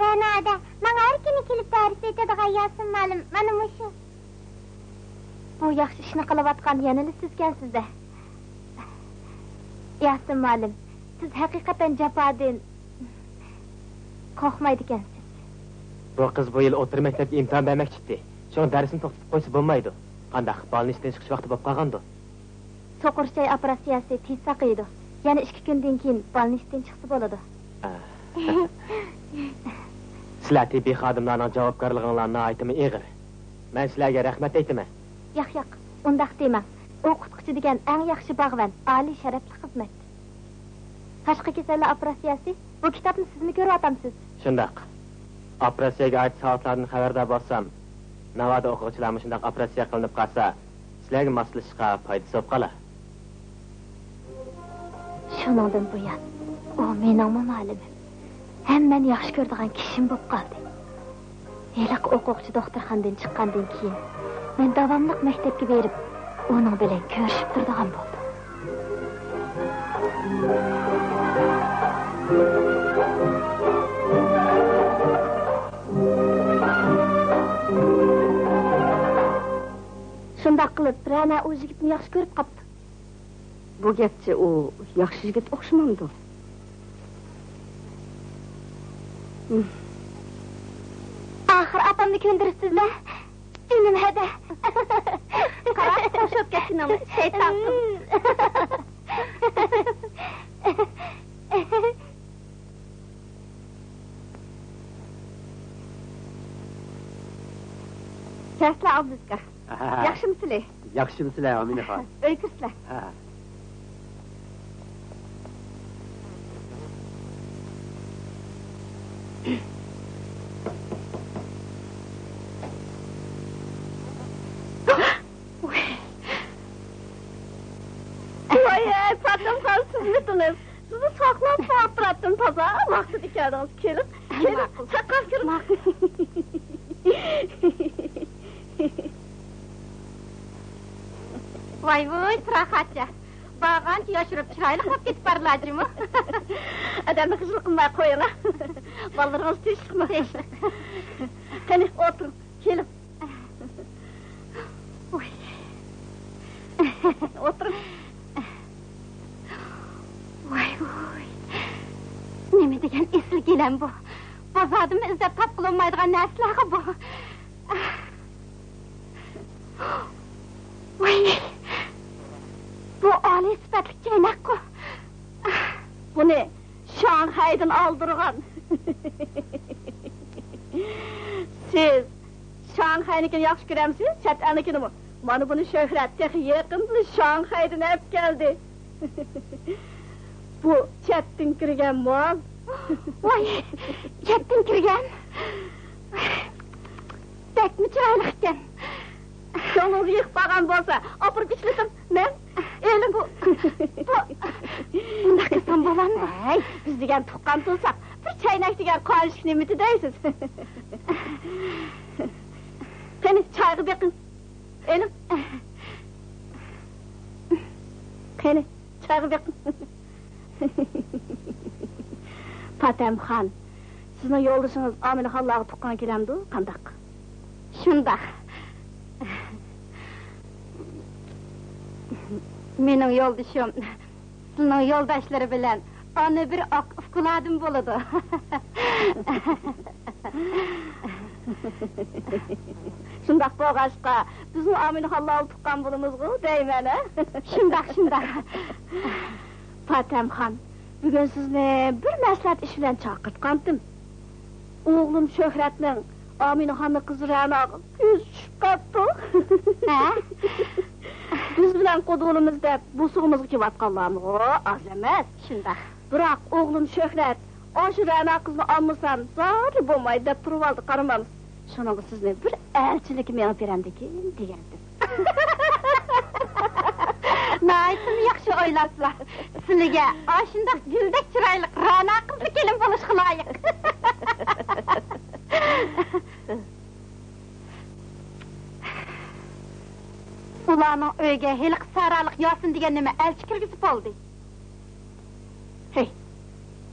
رەنا ھەدە، ماڭا ھەر كۈنى كېلىپ دەرس ئېيتىدىغان ياسىن مۇئەللىم مانا مۇشۇ. بۇ ياخشى ئىشنى قىلىۋاتقان يەنىلا سىزكەنسىز-دە. ياسىن مۇئەللىم، سىز ھەقىقەتەن جاپادىن قورقمايدىكەنسىز. بۇ قىز بۇ يىل ئوتتۇرا مەكتەپكە ئىمتىھان بەرمەكچى ئىدى. شۇڭا دەرسنى توختىتىپ قويسا بولمايدۇ. قانداق، بالىنى ئىشتىن چىقىش ۋاقتى بولۇپ قالغاندۇ؟ سوقۇر چاي ئوپېراتسىيەسى تېز ساقىيىدۇ. يەنە ئىككى كۈندىن كېيىن بالىنى ئىشتىن چىقسا بولىدۇ. سىلەر تېببىي خادىملارنىڭ جاۋابكارلىقىڭلار ناھايىتىمۇ ئېغىر. مەن سىلەرگە رەھمەت ئېيتىمەن. ياق، ياق، ئۇنداق دېمەڭ. ئوقۇتقۇچى دېگەن ئەڭ ياخشى باغۋەن، ئالىي شەرەپلىك خىزمەت. تاشقى كېسەللەر ئوپېراتسىيەسى؟ بۇ كىتابنى سىزمۇ كۆرۈۋاتامسىز؟ شۇنداق. ئوپېراتسىيەگە ئائىت ساۋاتلاردىن خەۋەردار بولسام، ناۋادا ئوقۇغۇچىلار مۇشۇنداق ئوپېراتسىيە قىلىنىپ قالسا، سىلەرگە ماسلىشىشقا پايدىسى بولۇپ قالار. شۇنىڭدىن بۇيان، ئۇ مېنىڭمۇ مۇئەللىمىم، ھەم مەن ياخشى كۆرىدىغان كىشىم بولۇپ قالدى. ھېلىقى ئوقۇغۇچى دوختۇرخانىدىن چىققاندىن كېيىن، مەن داۋاملىق مەكتەپكە بېرىپ، ئۇنىڭ بىلەن كۆرۈشۈپ تۇرىدىغان بولدۇم. شۇنداق قىلىپ، رەنا ئۇ يىگىتنى ياخشى كۆرۈپ قاپتۇ. بۇ گەپچە ئۇ ياخشى يىگىت ئوخشىمامدۇ؟ ئاخىر ئاپامنى كۆندۈرۈپسىز-دە. جېنىم ھەدە. قارا، خوش بولۇپ كەتكىنىڭنى شەيتان قىل. كەلسىلە، ئابلىزكا. ئاھا. ياخشىمۇسىلى؟ ياخشىمۇسىلە، ئامىنەخان؟ ئۆيگە كىرسىلە. ھە. ۋاي، پاتىمخان، سىزمىتىڭىز؟ سىزنى ساقلاپ باقىپ تۇراتتىم، تازا ۋاقتىدا كەلدىڭىز. كېلىڭ، كېلىڭ، ماقۇل. ساقلاپ كىرىڭ. ماقۇل. ۋاي ۋۇي، پىراقەتچە. بارغانچە ياشىرىپ، چىرايلىق بولۇپ كېتىپ بارلا جۇمۇ. ئادەمنى خىجىل قىلماي قويۇڭ، ھە؟ بالىلىرىڭىز تىنچلىقمۇ؟ تىنچلىق. قېنى، ئولتۇرۇڭ. كېلىڭ. ۋاي. ئولتۇرۇڭ. ۋاي ۋۇي. نېمە دېگەن ئېسىل گىلەم بۇ. بازاردىمۇ ئىزدەپ تاپقىلى بولمايدىغان نەرسىلەرغۇ بۇ. ۋاي. بۇ ئالىي سۈپەتلىك چەينەكقۇ. بۇنى شاڭخەيدىن ئالدۇرغان. سىز شاڭخەينىڭكىنى ياخشى كۆرەمسىز، چەت ئەلنىڭكىنىمۇ؟ مانا بۇنى شۆھرەت تېخى يېقىندىلا شاڭخەيدىن ئەپ كەلدى. بۇ چەتتىن كىرگەن مال. ۋاي، چەتتىن كىرگەن. بەكمۇ چىرايلىق ئىكەن. كۆڭلىڭىزگە يېقىپ قالغان بولسا، ئاپىرىپ ئىشلىتىڭ. مەن ئېلىڭ. بۇ، بۇ، بۇنداق قىلسام بولامدۇ؟ ھەي، بىز دېگەن تۇغقان تۇرساق، بىر چەينەك دېگەن قانچىلىك نېمىتى دەيسىز؟ قېنى، چايغا بېقىڭ. ئېلىڭ. قېنى، چايغا بېقىڭ. پاتەمخان، سىزنىڭ يولدىشىڭىز ئامىنخانلارغا تۇغقان كېلەمدۇ، قانداق؟ شۇنداق. مېنىڭ يولدىشىم سىلىنىڭ يولداشلىرى بىلەن ئانا بىر ئاكا ئۇكىلاردىن بولىدۇ. شۇنداق بولغاچقا، بىزمۇ ئامىنخانلارغا تۇغقان بولىمىزغۇ دەيمەن، ھە؟ شۇنداق، شۇنداق. پاتەمخان، بۈگۈن سىزنى بىر مەسلىھەت ئىش بىلەن چاقىرتقانتىم. ئوغلۇم شۆھرەتنىڭ ئامىنخاننىڭ قىزى رەناغا كۆزى چۈشۈپ قاپتۇ. ھە؟ بىز بىلەن قۇدۇلىمىز دەپ بوسۇغىمىزغا كېلىۋاتقانلارمۇ ئاز ئەمەس. شۇنداق. بىراق ئوغلۇم شۆھرەت، ئاشۇ رەنا قىزنى ئالمىسام زادى بولمايدۇ دەپ تۇرۇۋالدى، قارىمامسىز. شۇنىڭغا سىزنى بىر ئەلچىلىككە مېڭىپ بېرەمدىكىن دېگەنتىم. ناھايىتىمۇ ياخشى ئويلاپسىلەر. سىلىگە ئاشۇنداق گۈلدەك چىرايلىق رەنا قىزلا كېلىن بولۇشقا لايىق. ئۇلارنىڭ ئۆيىگە ھېلىقى سارالىق ياسىن دېگەن نېمە ئەلچى كىرگۈزۈپ بولدى. ھەي،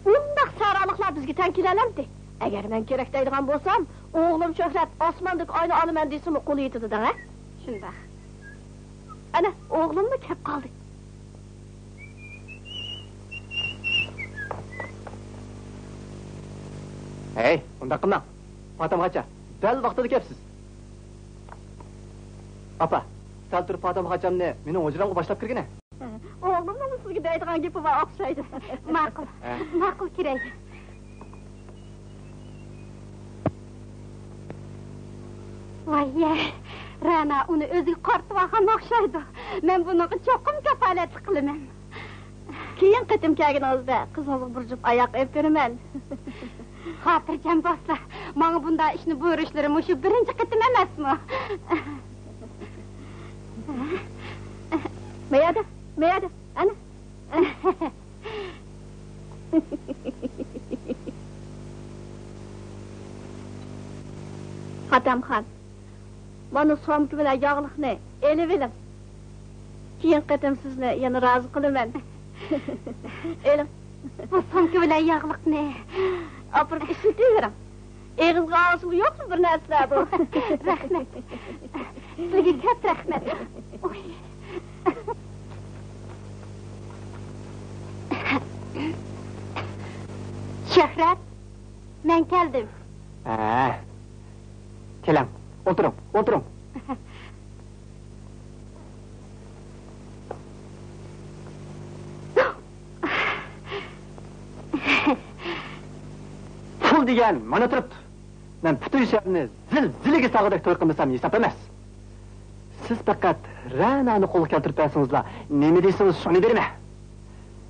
ئۇنداق سارالىقلار بىزگە تەڭ كېلەلەمدى؟ ئەگەر مەن كېرەك دەيدىغان بولسام، ئوغلۇم شۆھرەت ئاسماندىكى ئاينى ئالىمەن دېسىمۇ قولى يېتىدۇ دەڭە. شۇنداق. ئەنە، ئوغلۇممۇ كەپ قالدى. ھەي، ئۇنداق قىلماڭ. پاتەمخانچە، دەل ۋاقتىدا كەپسىز. ئاپا، سەل تۇرۇپ پاتەمخانچامنى مېنىڭ ھۇجرامغا باشلاپ كىرگىنە. ئوغلۇمنىڭمۇ سىزگە دەيدىغان گېپى بار ئوخشايدۇ. ماقۇل، ھە. ماقۇل، كىرەي. ۋاي يە، رەنا ئۇنى ئۆزىگە قارىتىۋالغان ئوخشايدۇ. مەن بۇنىڭغا چوقۇم كاپالەتلىك قىلىمەن. كېيىن قېتىم كەلگىنىڭىزدە قىزىڭىزغا بىر جۈپ ئاياق ئېلىپ بېرىمەن. خاتىرجەم بولسا، ماڭا بۇنداق ئىشنى بۇيرۇشلىرى مۇشۇ بىرىنچى قېتىم ئەمەسمۇ؟ مەيەدە، مەيەدە، ئەنە. پاتەمخان، مانا سومكا بىلەن ياغلىقنى ئېلىۋېلىڭ. كېيىن قېتىم سىزنى يەنە رازى قىلىمەن. ئېلىڭ. بۇ سومكا بىلەن ياغلىقنى ئاپىرىپ ئىشلىتىۋېرىڭ. ئېغىزغا ئالغۇسىلا يوقمۇ بىر نەرسىلەر بۇ؟ رەھمەت. سىزگە كۆپ رەھمەت. ئۇي. شۆھرەت، مەن كەلدىم. ھە. كېلىڭ، ئولتۇرۇڭ، ئولتۇرۇڭ. پۇل دېگەن مانا تۇرۇپتۇ. مەن پۈتۈن شەھەرنى زىلزىلىگە سالغۇدەك توي قىلمىسام ھېساب ئەمەس. سىز پەقەت رەنانى قولغا كەلتۈرۈپ بەرسىڭىزلا، نېمە دېسىڭىز شۇنى بېرىمەن.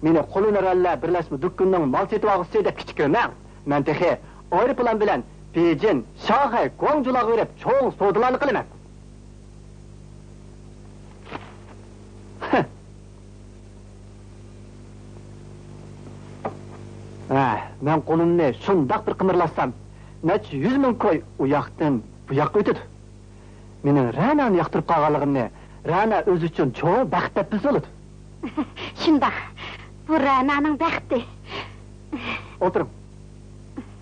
مېنى قولۇنەرۋەنلەر بىرلەشمە دۇكىنىنىڭ مال سېتىۋالغۇچىسى دەپ كىچىك كۆرمەڭ. مەن تېخى ئايروپىلان بىلەن بېيجىڭ، شاڭخەي، گۇاڭجۇلارغا بېرىپ چوڭ سودىلارنى قىلىمەن. ھە، مەن قولۇمنى شۇنداق بىر قىمىرلاتسام، نەچچە يۈز مىڭ كوي ئۇ ياقتىن بۇ ياققا ئۆتىدۇ. مېنىڭ رەنانى ياقتۇرۇپ قالغانلىقىمنى رەنا ئۆزى ئۈچۈن چوڭ بەخت دەپ بىلسە بولىدۇ. شۇنداق، بۇ رەنانىڭ بەختى. ئولتۇرۇڭ،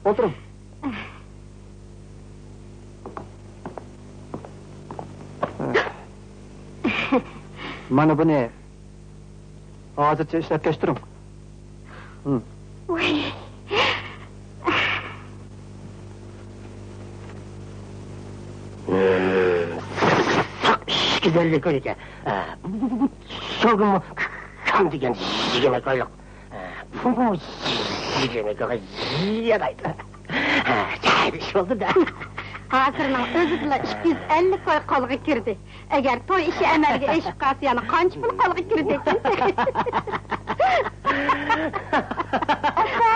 ئولتۇرۇڭ. مانا بۇنى ھازىرچە ئىشلەتكەچ تۇرۇڭ. ھىم. ۋاي. ساق ئىككى يۈز ئەللىك كويكەن. شۇ كۈنمۇ كام دېگەن يىگىرمە كويلۇق. بۇمۇ يىگىرمە كويغا يارايدۇ. جايىدا ئىش بولدى-دە. ھازىرنىڭ ئۆزىدىلا ئىككى يۈز ئەللىك كوي قولغا كىردى. ئەگەر توي ئىشى ئەمەلگە ئېشىپ قالسا، يەنە قانچە پۇل قولغا كىرىدىكىن؟ ئاپا،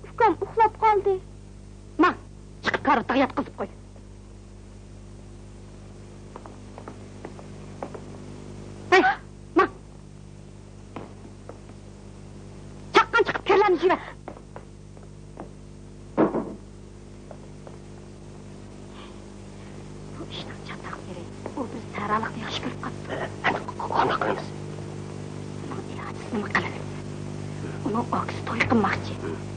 ئۇكام ئۇخلاپ قالدى. ماڭ، چىقىپ كارىۋىتىغا ياتقۇزۇپ قوي. ھەي، ماڭ. چاققان چىقىپ كىرلەرنى يۇيۇۋەت. بۇ ئىشنىڭ چاتاق يېرى، ئۇ بىر سەھرالىقنى ياخشى كۆرۈپ قاپتۇ. ئەمدى قانداق قىلىمىز؟ ئۇنىڭ ئىلاجىسى نېمە قىلىمىز؟ ئۇنىڭ ئاكىسى توي قىلماقچى.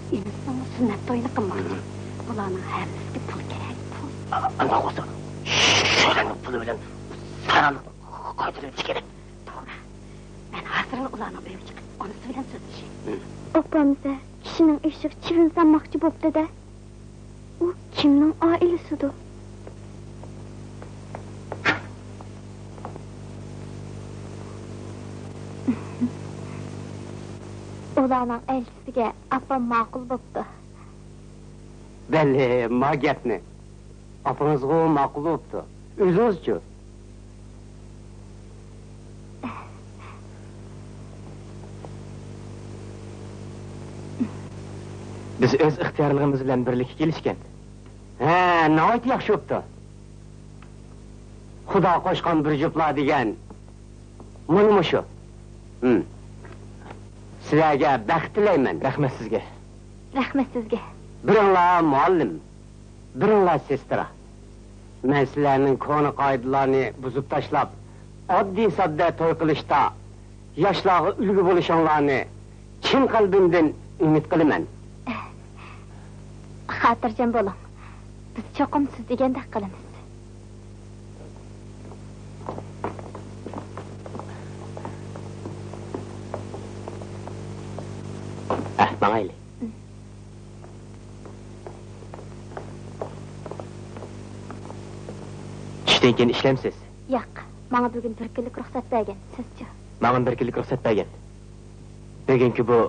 ئىنىسىنىڭمۇ سۈننەت تويىنى قىلماقچى. بۇلارنىڭ ھەممىسىگە پۇل كېرەك، پۇل. ئانداق بولسا، شۇلارنىڭ پۇلى بىلەن سەھرالىقنى قايتۇرۇۋېتىش كېرەك. توغرا. مەن ھازىرلا ئۇلارنىڭ ئۆيىگە چىقىپ، ئانىسى بىلەن سۆزلىشەي. ئاپامسە كىشىنىڭ ئېشىغا چىۋىن سالماقچى بوپتۇ-دە. ئۇ كىمنىڭ ئائىلىسىدۇ؟ ئۇلارنىڭ ئەلچىسىگە ئاپام ماقۇل بوپتۇ. بەلى، ما گەپنى. ئاپىڭىزغۇ ماقۇل بوپتۇ. ئۆزىڭىزچۇ؟ بىز ئۆز ئىختىيارلىقىمىز بىلەن بىرلىككە كېلىشكەن. ھە، ناھايىتى ياخشى بوپتۇ. خۇدا قوشقان بىر جۈپلا دېگەن مانا مۇشۇ. ھىم. سىلەرگە بەخت تىلەيمەن. رەھمەت سىزگە. رەھمەت سىزگە. بىرىڭلار مۇئەللىم، بىرىڭلار سېسترا. مەن سىلەرنىڭ كونا قائىدىلارنى بۇزۇپ تاشلاپ، ئاددىي-ساددا توي قىلىشتا ياشلارغا ئۈلگە بولۇشۇڭلارنى چىن قەلبىمدىن ئۈمىد قىلىمەن. خاتىرجەم بولۇڭ، بىز چوقۇم سىز دېگەندەك قىلىمىز. ئەھ، ماڭايلى. چۈشتىن كېيىن ئىشلەمسىز؟ ياق، ماڭا بۈگۈن بىر كۈنلۈك رۇخسەت بەرگەن، سىزچۇ؟ ماڭىمۇ بىر كۈنلۈك رۇخسەت بەرگەن. بۈگۈنكى بۇ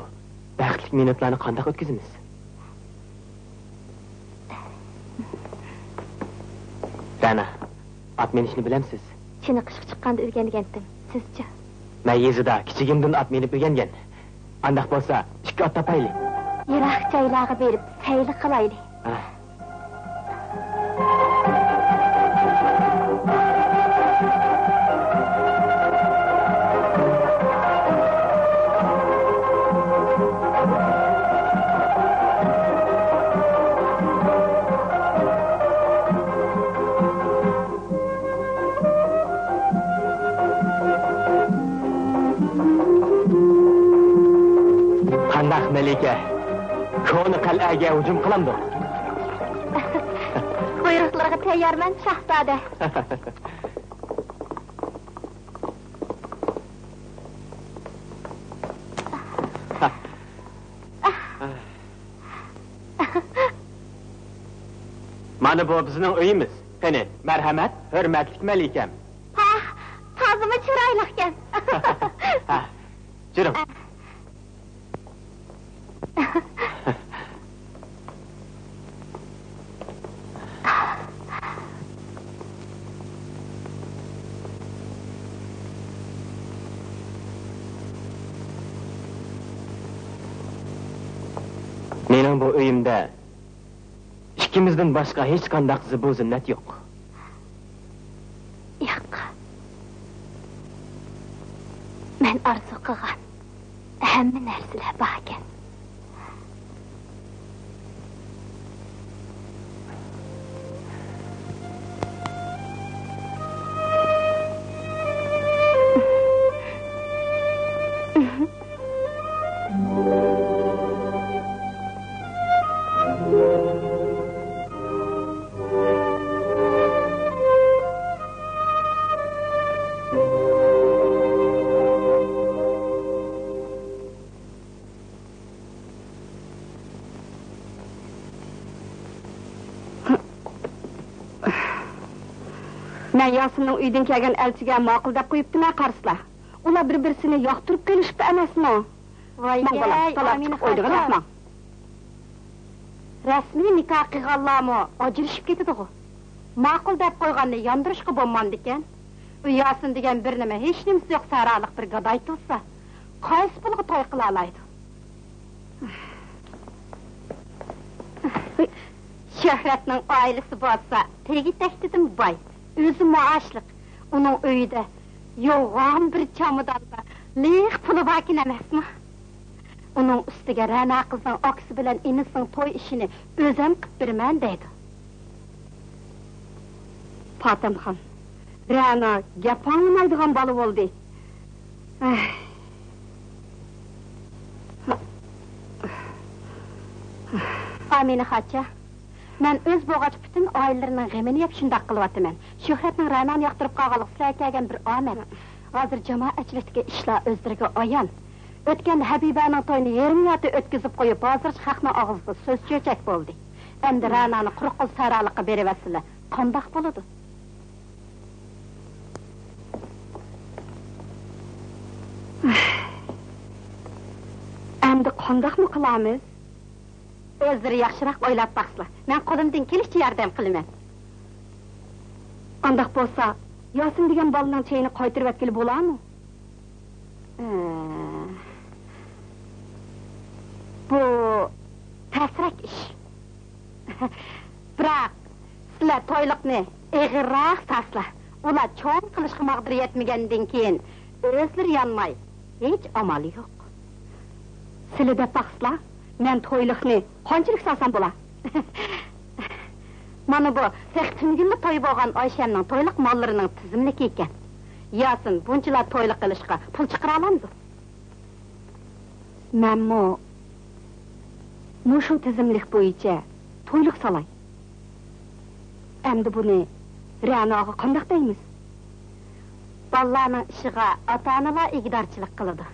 بەختلىك مىنۇتلارنى قانداق ئۆتكۈزىمىز؟ رەنا، ئات مىنىشنى بىلەمسىز؟ چېنىقىشقا چىققاندا ئۆگەنگەنتىم، سىزچۇ؟ مەن يېزىدا كىچىكىمدىن ئات مىنىپ ئۆگەنگەن. ئانداق بولسا، ئىككى ئات تاپايلى. يىراق جايلارغا بېرىپ سەيلە قىلايلى. ھە. قانداق، مەلىكە؟ كونا قەلئەگە ھۇجۇم قىلامدۇق؟ بۇيرۇقلىرىغا تەييارمەن، شاھزادە. مانا بۇ بىزنىڭ ئۆيىمىز. قېنى، مەرھەمەت، ھۆرمەتلىك مەلىكەم. پاھ، تازىمۇ چىرايلىقكەن. ھە، جۈرۈڭ. مېنىڭ بۇ ئۆيۈمدە ئىككىمىزدىن باشقا ھېچقانداق زىبۇ-زىننەت يوق. ياق. مەن ئارزۇ قىلغان ھەممە نەرسىلەر باركەن. مەن ياسىننىڭ ئۆيىدىن كەلگەن ئەلچىگە ماقۇل دەپ قويۇپتىمەن، قارىسىلا. ئۇلار بىر-بىرسىنى ياقتۇرۇپ كېلىشىپتۇ ئەمەسمۇ؟ ۋايكەي، ماڭ بالام، تالاپ ئامىنە چىقىپ ئوينىغىن، خاچا. ماڭ. رەسمىي نىكاھ قىلغانلارمۇ ئاجرىشىپ كېتىدىغۇ. ماقۇل دەپ قويغاننى ياندۇرۇشقا بولمامدىكەن؟ ئۇ ياسىن دېگەن بىر نېمە، ھېچنېمىسى يوق سەھرالىق بىر گاداي تۇرسا، قايسى پۇلغا توي قىلالايدۇ؟ شۆھرەتنىڭ ئائىلىسى بولسا تېگى-تەكتىدىن باي، ئۆزى مائاشلىق. ئۇنىڭ ئۆيىدە يوغان بىر چاماداندا لىق پۇلى باركەن ئەمەسمۇ؟ ئۇنىڭ ئۈستىگە رەنا قىزنىڭ ئاكىسى بىلەن ئىنىسىنىڭ توي ئىشىنى ئۆزەم قىپ بېرىمەن دەيدۇ. پاتەمخان، رەنا گەپ ئاڭلىمايدىغان بالا بولدى. ئەھ. ئامىنە خاچا، مەن ئۆز بولغاچ پۈتۈن ئائىلىلىرىنىڭ غېمىنى يەپ شۇنداق قىلىۋاتىمەن. شۆھرەتنىڭ رەنانى ياقتۇرۇپ قالغانلىقى سىلەرگە كەلگەن بىر ئامەت. ھازىر جامائەتچىلىكتىكى ئىشلار ئۆزلىرىگە ئايان. ئۆتكەندە ھەبىبەنىڭ تويىنى يېرىم يارتى ئۆتكۈزۈپ قويۇپ، ھازىرچە خەقنىڭ ئاغزىدا سۆز چۆچەك بولدى. ئەمدى رەنانى قۇرۇق قول سەھرالىققا بېرىۋەتسىلە، قانداق بولىدۇ؟ ئەمدى قانداقمۇ قىلامىز؟ ئۆزلىرى ياخشىراق ئويلاپ باقسىلا، مەن قولۇمدىن كېلىشىچە ياردەم قىلىمەن. ئانداق بولسا، ياسىن دېگەن بالىنىڭ چېيىنى قايتۇرۇۋەتكىلى بولارمۇ؟ ئە، بۇ تەسرەك ئىش. بىراق، سىلەر تويلۇقنى ئېغىرراق ساسلا. ئۇلار چوڭ قىلىشقا ماغدۇرى يەتمىگەندىن كېيىن، ئۆزلىرى يانماي، ھېچ ئامالى يوق. سىلە دەپ باقسىلا، مەن تويلۇقنى قانچىلىك سالسام بولا؟ مانا بۇ، تېخى تۈنۈگۈنلا توي بولغان ئايشەمنىڭ تويلۇق ماللىرىنىڭ تىزىملىكى ئىكەن. ياسىن بۇنچىلا تويلۇق قىلىشقا پۇل چىقىرالامدۇ؟ مەنمۇ مۇشۇ تىزىملىك بويىچە تويلۇق سالاي. ئەمدى بۇنى رەناغا قانداق دەيمىز؟ بالىلارنىڭ ئىشىغا ئاتا-ئانىلار ئىگىدارچىلىق قىلىدۇ.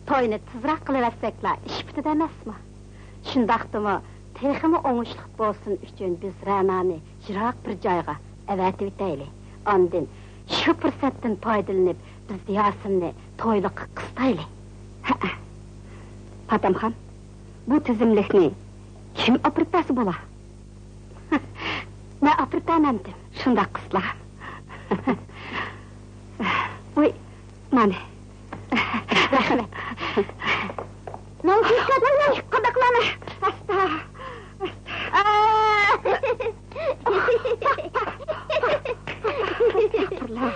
توينى تېزراق قىلىۋەتسەكلا ئىش پۈتىدۇ ئەمەسمۇ؟ شۇنداقتىمۇ تېخىمۇ ئوڭۇشلۇق بولسۇن ئۈچۈن بىز رەنانى يىراق بىر جايغا ئەۋەتىۋېتەيلى. ئاندىن شۇ پۇرسەتتىن پايدىلىنىپ، بىز ياسىننى تويلۇققا قىستايلى. ھەئە. پاتەمخان، بۇ تىزىملىكنى كىم ئاپىرىپ بەرسە بولا؟ مەن ئاپىرىپ بەرمەمدىم. شۇنداق قىزلار. ۋاي، مانا. رەھمەت. نوچى، قانداق قىلىمەن؟ ئاستا، ئاستا. ئاستاغپۇرۇللا.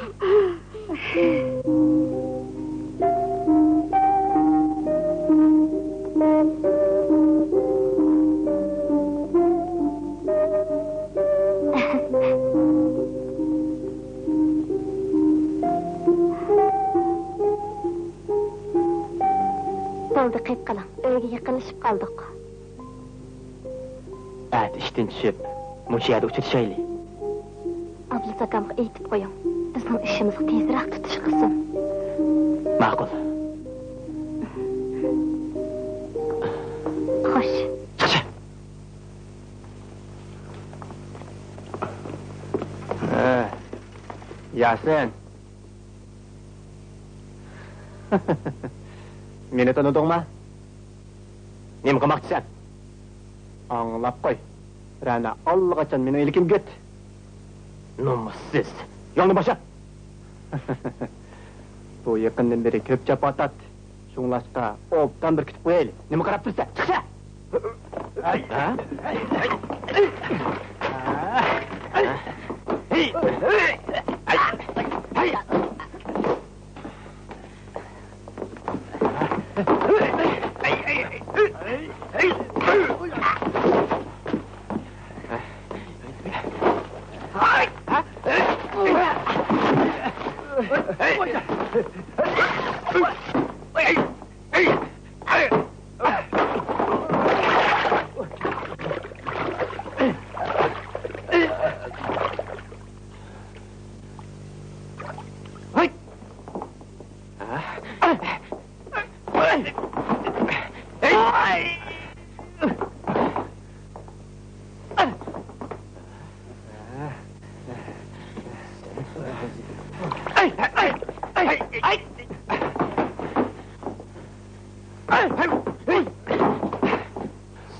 بولدى، قېيىپ قېلىڭ. ئۆيگە يېقىنلىشىپ قالدۇق. ئەتە ئىشتىن چۈشۈپ، مۇشۇ يەردە ئۇچرىشايلى. ئابلىز ئاكامغا ئېيتىپ قويۇڭ، بىزنىڭ ئىشىمىزغا تېزرەك تۇتۇش قىلسۇن. ماقۇل. خوش. چىقىشە. ھە، ياسىن. مېنى تونۇدۇڭما؟ نېمە قىلماقچىسەن؟ ئاڭلاپ قوي. رەنا ئاللىقاچان مېنىڭ ئىلكىمگە كىردى. نومۇسسىز! يولنى بوشات! بۇ يېقىندىن بېرى كۆپ جاپا تارتتى. شۇڭلاشقا ئوبدان بىر كۈتۈپ قويايلى. نېمە قاراپ تۇرىسەن؟ چىقىشە! ھە؟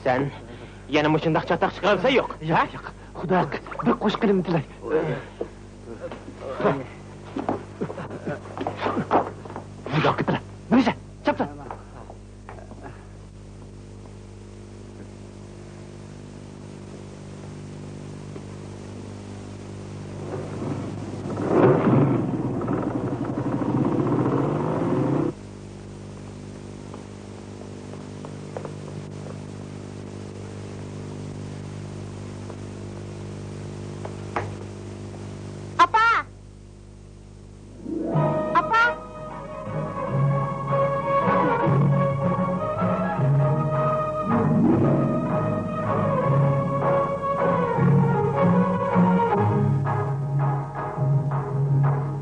سەن يەنە مۇشۇنداق چاتاق چىقىرالىسەن يوق. ياق، ياق. خۇدا ھەققى، بىر قوشۇق قېنىمنى تىلەي. مۇنداق قىپلا. مېنىڭچە، چاپسان. ئاپا! ئاپا!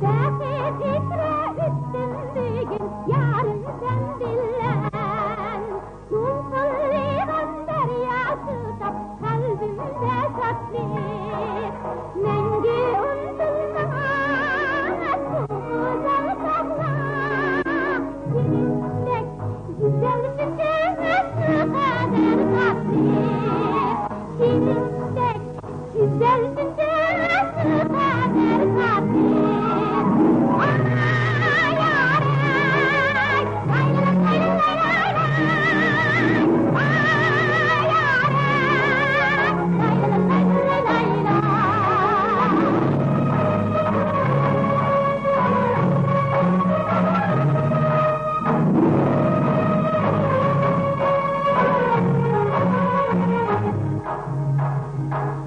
بەخت ئېسرا ئۆتتۈم بۈگۈن، يارىم سەن بىلەن. دولقۇنلىغان دەريا سۇداپ، قەلبىمدە ساقلىق. مەڭگۈ ئۇنتۇلماس بۇ گۈزەل چاغلار. سېنىڭدەك گۈزەل شۇنچە ھەسسە قەدەر تاتلىق. سېنىڭدەك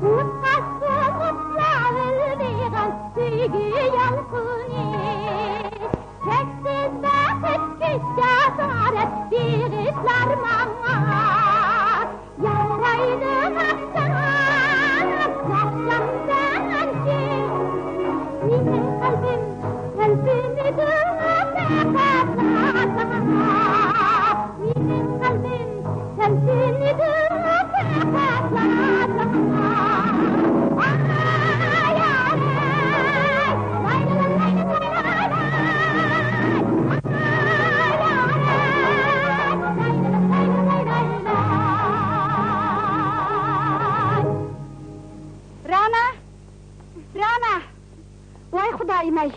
ئۇتقاق سوغۇپ لاۋۇلدىغان سۆيگۈ يالقۇنى، چەكسىز بەخت، كۈچ، جاسارەت بېغىشلار ماڭا. يارايدۇ ماختاڭ، ناخشام سەنچە. مېنىڭ قەلبىم تەلپۈنىدۇ پەقەتلا ساڭا. مېنىڭ قەلبىم تەلپۈنىدۇ پەقەتلا ساڭا. ئاي، يارەي، لايلا، لايلا، لايلا، لاي. ئاي، يارەي، لايلا، لايلا، لايلا، لاي. رەنا! رەنا! ۋاي خۇدايىم-ئەي!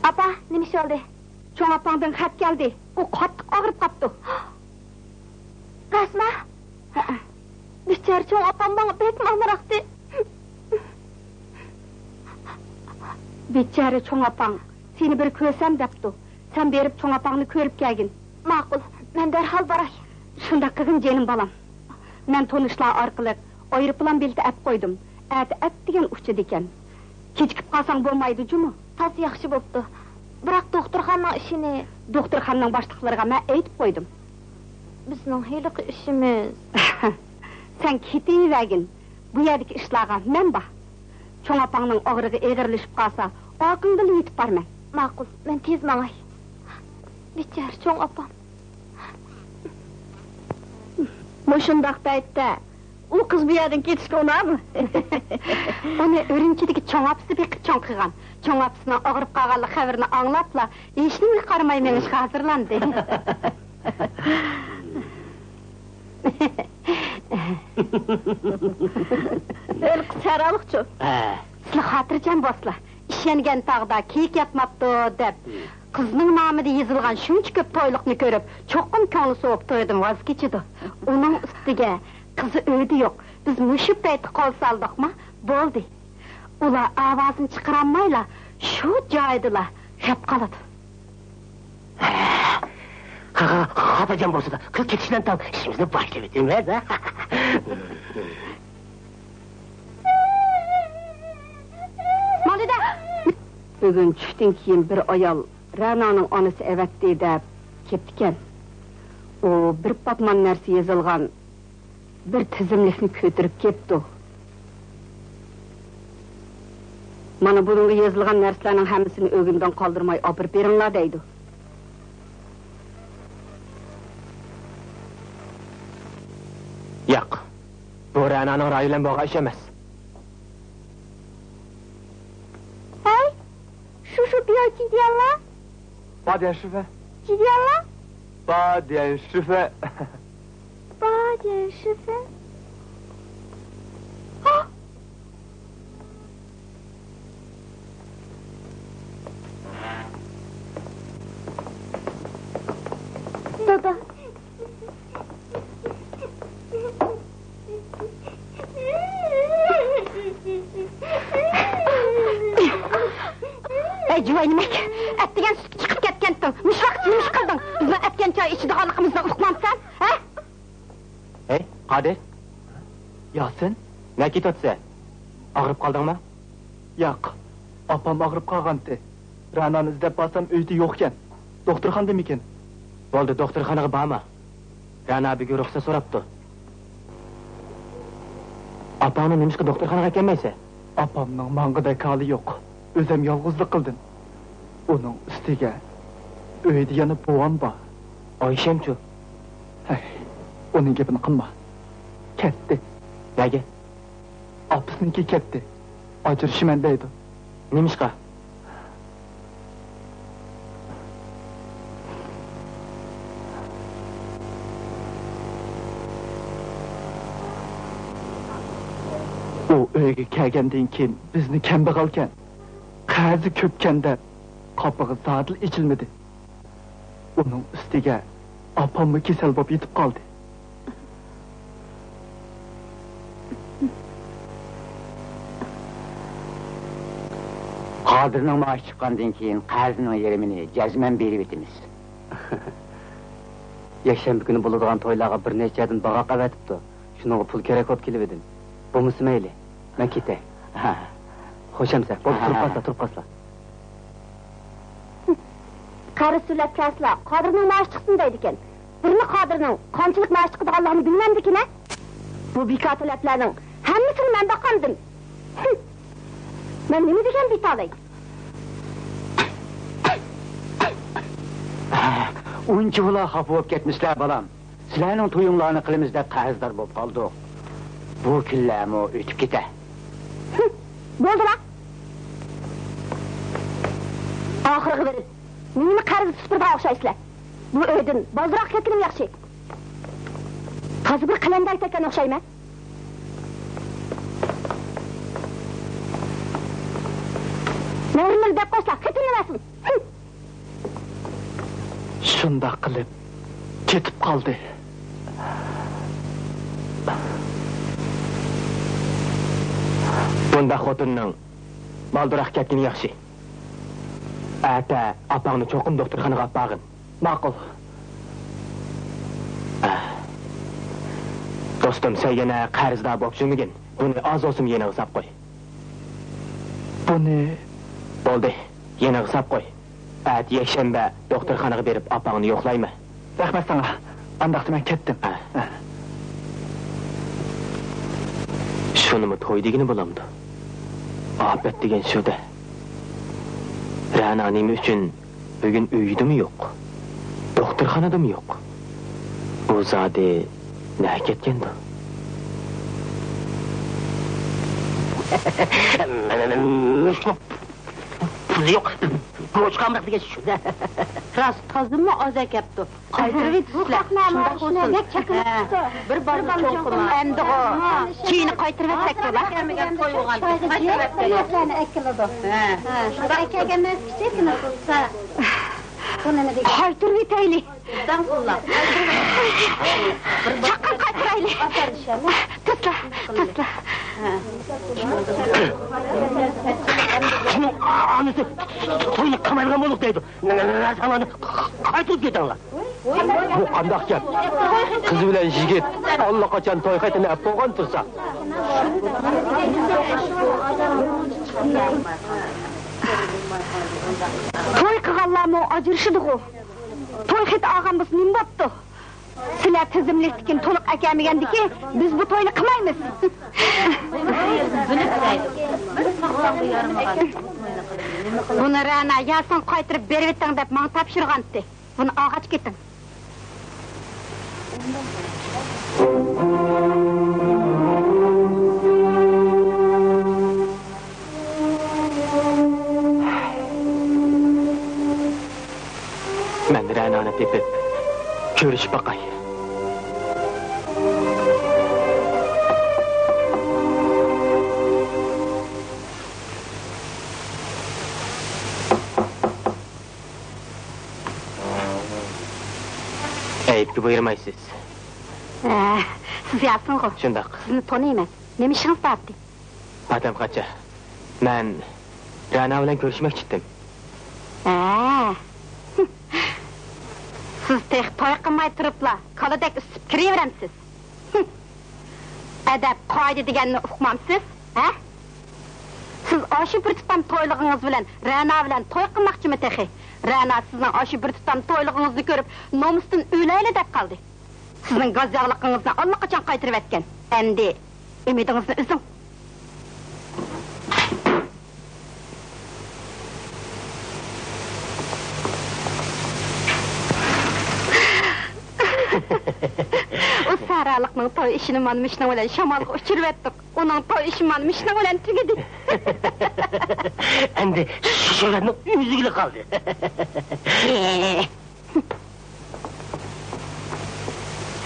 ئاپا، نېمە ئىش بولدى؟ چوڭ ئاپاڭدىن خەت كەلدى. ئۇ قاتتىق ئاغرىپ قاپتۇ. راستمۇ؟ ھەئە. بىچارە چوڭ ئاپام ماڭا بەكمۇ ئامراقتى. بىچارە چوڭ ئاپاڭ سېنى بىر كۆرسەم دەپتۇ. سەن بېرىپ چوڭ ئاپاڭنى كۆرۈپ كەلگىن. ماقۇل، مەن دەرھال باراي. شۇنداق قىلغىن جېنىم بالام. مەن تونۇشلار ئارقىلىق ئايروپىلان بېلىتى ئەپ قويدۇم. ئەتە ئەتىگەن ئۇچىدىكەن. كېچىكىپ قالساڭ بولمايدۇ جۇمۇ. تازا ياخشى بوپتۇ. بىراق دوختۇرخانىنىڭ ئىشىنى. دوختۇرخانىنىڭ باشلىقلىرىغا مەن ئېيتىپ قويدۇم. بىزنىڭ ھېلىقى ئىشىمىز. سەن كېتىۋەرگىن. بۇ يەردىكى ئىشلارغا مەن بار. چوڭ ئاپاڭنىڭ ئاغرىقى ئېغىرلىشىپ قالسا، ئاكىڭ بىلەن يېتىپ بارىمەن. ماقۇل، مەن تېز ماڭاي. بىچارە چوڭ ئاپام. مۇشۇنداق پەيتتە ئۇ قىز بۇ يەردىن كېتىشكە ئۇنامدۇ؟ ئۇنى ئۈرۈمچىدىكى چوڭ ئاپىسى بېقىپ چوڭ قىلغان. چوڭ ئاپىسىنىڭ ئاغرىپ قالغانلىق خەۋىرىنى ئاڭلاپلا، ھېچنېمىگە قارىماي مېڭىشقا ھازىرلاندى. ھېلىقى سەرئالىقچۇ؟ ھە. سىلەر خاتىرجەم بولسىلا، ئىشەنگەن تاغدا كېيىك ياتماپتۇ دەپ، قىزنىڭ نامىدا يېزىلغان شۇنچە كۆپ تويلۇقنى كۆرۈپ، چوقۇم كۆڭلى سوۋۇپ تويدىن ۋاز كېچىدۇ. ئۇنىڭ ئۈستىگە قىزى ئۆيدە يوق. بىز مۇشۇ پەيتتە قول سالدۇقما، بولدى. ئۇلار ئاۋازىنى چىقىرالمايلا شۇ جايىدىلا خەپ قالىدۇ. خا-، خا-، خاتىرجەم بولسىلا، قىز كېتىش بىلەن تاڭ ئىشىمىزنى باشلىۋېتىمىز. ماڭدى-دە! بۈگۈن چۈشتىن كېيىن بىر ئايال رەنانىڭ ئانىسى ئەۋەتتى دەپ كەپتىكەن. ئۇ بىر پاتمان نەرسە يېزىلغان بىر تىزىملىكنى كۆتۈرۈپ كەپتۇ. مانا بۇنىڭغا يېزىلغان نەرسىلەرنىڭ ھەممىسىنى ئۆگۈندىن قالدۇرماي ئاپىرىپ بېرىڭلار دەيدۇ. ياق، بۇ رەنانىڭ رايى بىلەن بولغان ئىش ئەمەس. ھەي، شۇ، شۇ بىيا كىدىياللا. 八点十分。 كىدىياللا. 八点十分。 八点十分。 ھا! دادا. ئەي جۇۋاينىمەك، ئەتىگەن سۈتكە چىقىپ كەتكەنتىڭ، مۇشۇ ۋاقىت نېمە ئىش قىلدىڭ؟ بىزنىڭ ئەتكەن چاي ئىچىدىغانلىقىمىزنى ئۇقمامسەن، ھە؟ ھەي، قادىر! ياسىن! نەگە كېتىۋاتىسەن؟ ئاغرىپ قالدىڭمۇ؟ ياق، ئاپام ئاغرىپ قالغانتى. رەنانى ئىزدەپ بارسام، ئۆيدە يوقكەن. دوختۇرخانىدىمىكىن؟ بولدى، دوختۇرخانىغا بارما. رەنا بۈگۈن رۇخسەت سوراپتۇ. ئاپاڭنى نېمىشقا دوختۇرخانىغا ئەكەلمەيسەن؟ ئاپامنىڭ ماڭغۇدەك ھالى يوق. ئۆزۈم يالغۇزلۇق قىلدىم. ئۇنىڭ ئۈستىگە ئۆيدە يەنە بوۋام بار. ئايشەمچۇ؟ ھەي، ئۇنىڭ گېپىنى قىلما. كەتتى. نەگە؟ ئاپىسىنىڭكى كەتتى. ئاجرىشىمەن دەيدۇ. نېمىشقا؟ ئۇ ئۆيگە كەلگەندىن كېيىن بىزنى كەمبەغەلكەن، قەرزى كۆپكەن دەپ، قاپىغا زادىلا ئېچىلمىدى. ئۇنىڭ ئۈستىگە ئاپاممۇ كېسەل بولۇپ يېتىپ قالدى. قادىرنىڭ مائاشى چىققاندىن كېيىن قەرزنىڭ يېرىمىنى جەزمەن بېرىۋېتىمىز. يەكشەنبە كۈنى بولىدىغان تويلارغا بىر نەچچە يەردىن باغاق ئەۋەتىپتۇ. شۇنىڭغا پۇل كېرەك بولۇپ كېلىۋىدىم. بولمىسا مەيلى، مەن كېتەي. ھە. خوش ئەمىسە، بولدى، تۇرۇپ قالسىلا، تۇرۇپ قالسىلا. قەرز تۆلەپ كەلسىلا، قادىرنىڭ مائاشى چىقسۇن دەيدىكەن. بىرمۇ قادىرنىڭ قانچىلىك مائاش چىقىدىغانلىقىنى بىلمەمدىكىنە. بۇ بىكار تەلەپلەرنىڭ ھەممىسىنى مەن باقامدىم. ھىم. مەن نېمە دېگەن بىتالەي؟ ئۇنچىۋالا خاپا بولۇپ كەتمىسىلە، بالام. سىلەرنىڭ تويۇڭلارنى قىلىمىز دەپ قەرزدار بولۇپ قالدۇق. بۇ كۈنلەرمۇ ئۆتۈپ كېتە. ھىم، بولدىلا. ئاخىرىغا بېرىپ، مېنىمۇ قەرزگە تۇتۇپ تۇرىدىغان ئوخشايسىلەر. بۇ ئۆيدىن بالدۇرراق كەتكىنىم ياخشى. تازا بىر قەلەندەر كەتكەن ئوخشايمەن. مەۋرىمىلى دەپ قويسىلا، خېتىمنى بەرسۇن. ھىم. شۇنداق قىلىپ كېتىپ قالدى. بۇنداق خوتۇننىڭ بالدۇراق كەتكىنى ياخشى. ئەتە ئاپاڭنى چوقۇم دوختۇرخانىغا ئاپارغىن. ماقۇل. دوستۇم، سەن يەنە قەرزدار بولۇپ يۈرمىگىن. بۇنى ئاز بولسىمۇ يېنىڭغا ساپ قوي. بۇنى. بولدى. يېنىغا ساپ قوي. ئەتە يەكشەنبە دوختۇرخانىغا بېرىپ ئاپاڭنى يوقلايمەن. رەھمەت ساڭا. ئانداقتا مەن كەتتىم. ھە. ھە. شۇنىمۇ توي دېگىنى بولامدۇ؟ ئاپەت دېگەن شۇ-دە. رەنا نېمە ئۈچۈن بۈگۈن ئۆيىدىمۇ يوق، دوختۇرخانىدىمۇ يوق. ئۇ زادى نەگە كەتكەندۇ؟ پۇلى يوق. بوچقا ئامراق دېگەن شۇ-دە. راست، تازىمۇ ئاز ئەكەپتۇ. قايتۇرۇۋېتىسىلەر. بۇ خەقنى شۇنداق بولسۇن. بەك چاقىرىپتۇ. ھە، بىر بالىنى چوڭ قىلما. ئەمدىغۇ كېيىن قايتۇرۇۋەتسەك بولا. كەلمىگەن توي بولغان. قايتۇرۇۋەتسەك بولا. ھە. شۇنداق ئەكەلگەن نەرسە كىچىككىنە قىلسا. بۇ نېمە دېگەن؟ قايتۇرۇۋېتەيلى. چاققان قايتۇرايلى. تۇتلا، تۇتلا. شۇنىڭ ئانىسى توينى قىلمايدىغان بولدۇق دەيدۇ. نەرسىڭلارنى قايتۇرۇپ كېتىڭلار. بۇ قانداق گەپ؟ قىز بىلەن يىگىت ئاللىقاچان توي خېتىنى ئەپ بولغان تۇرسا. توي قىلغانلارمۇ ئاجرىشىدىغۇ. توي خېتى ئالغان بولسا نېمە بوپتۇ؟ سىلەر تىزىملىكتىكىنى تولۇق ئەكەلمىگەندىكىن، بىز بۇ توينى قىلمايمىز. بۇنى رەنا ياسىنغا قايتۇرۇپ بېرىۋېتىڭ دەپ ماڭا تاپشۇرغانتى. بۇنى ئالغاچ كېتىڭ. مەن رەنانى تېپىپ، كۆرۈشۈپ باقاي. ئەيىبكە بۇيرۇمايسىز. ھە، سىز ياسىنغۇ؟ شۇنداق. سىزنى تونۇيمەن. نېمە ئىشىڭىز بار ئىدى؟ ئادەم قاچا. مەن رەنا بىلەن كۆرۈشمەكچى ئىدىم. ھە. سىز تېخى توي قىلماي تۇرۇپلا كالىدەك ئۈسۈپ كىرىۋېرەمسىز؟ ئەدەپ، قائىدە دېگەننى ئۇقمامسىز، ھە؟ سىز ئاشۇ بىر تۇتام تويلۇقىڭىز بىلەن رەنا بىلەن توي قىلماقچىمۇ تېخى؟ رەنا سىزنىڭ ئاشۇ بىر تۇتام تويلۇقىڭىزنى كۆرۈپ، نومۇستىن ئۆلەيلى دەپ قالدى. سىزنىڭ گاز ياغلىقىڭىزنى ئاللىقاچان قايتۇرۇۋەتكەن. ئەمدى ئۈمىدىڭىزنى ئۈزۈڭ. ئۇ سەھرالىقنىڭ توي ئىشىنى مانا مۇشۇنىڭ بىلەن شامالغا ئۇچۇرۇۋەتتۇق. ئۇنىڭ توي ئىشى مانا مۇشۇنىڭ بىلەن تۈگىدى. ئەمدى شۆھرەتنىڭ ئۆزىگىلا قالدى.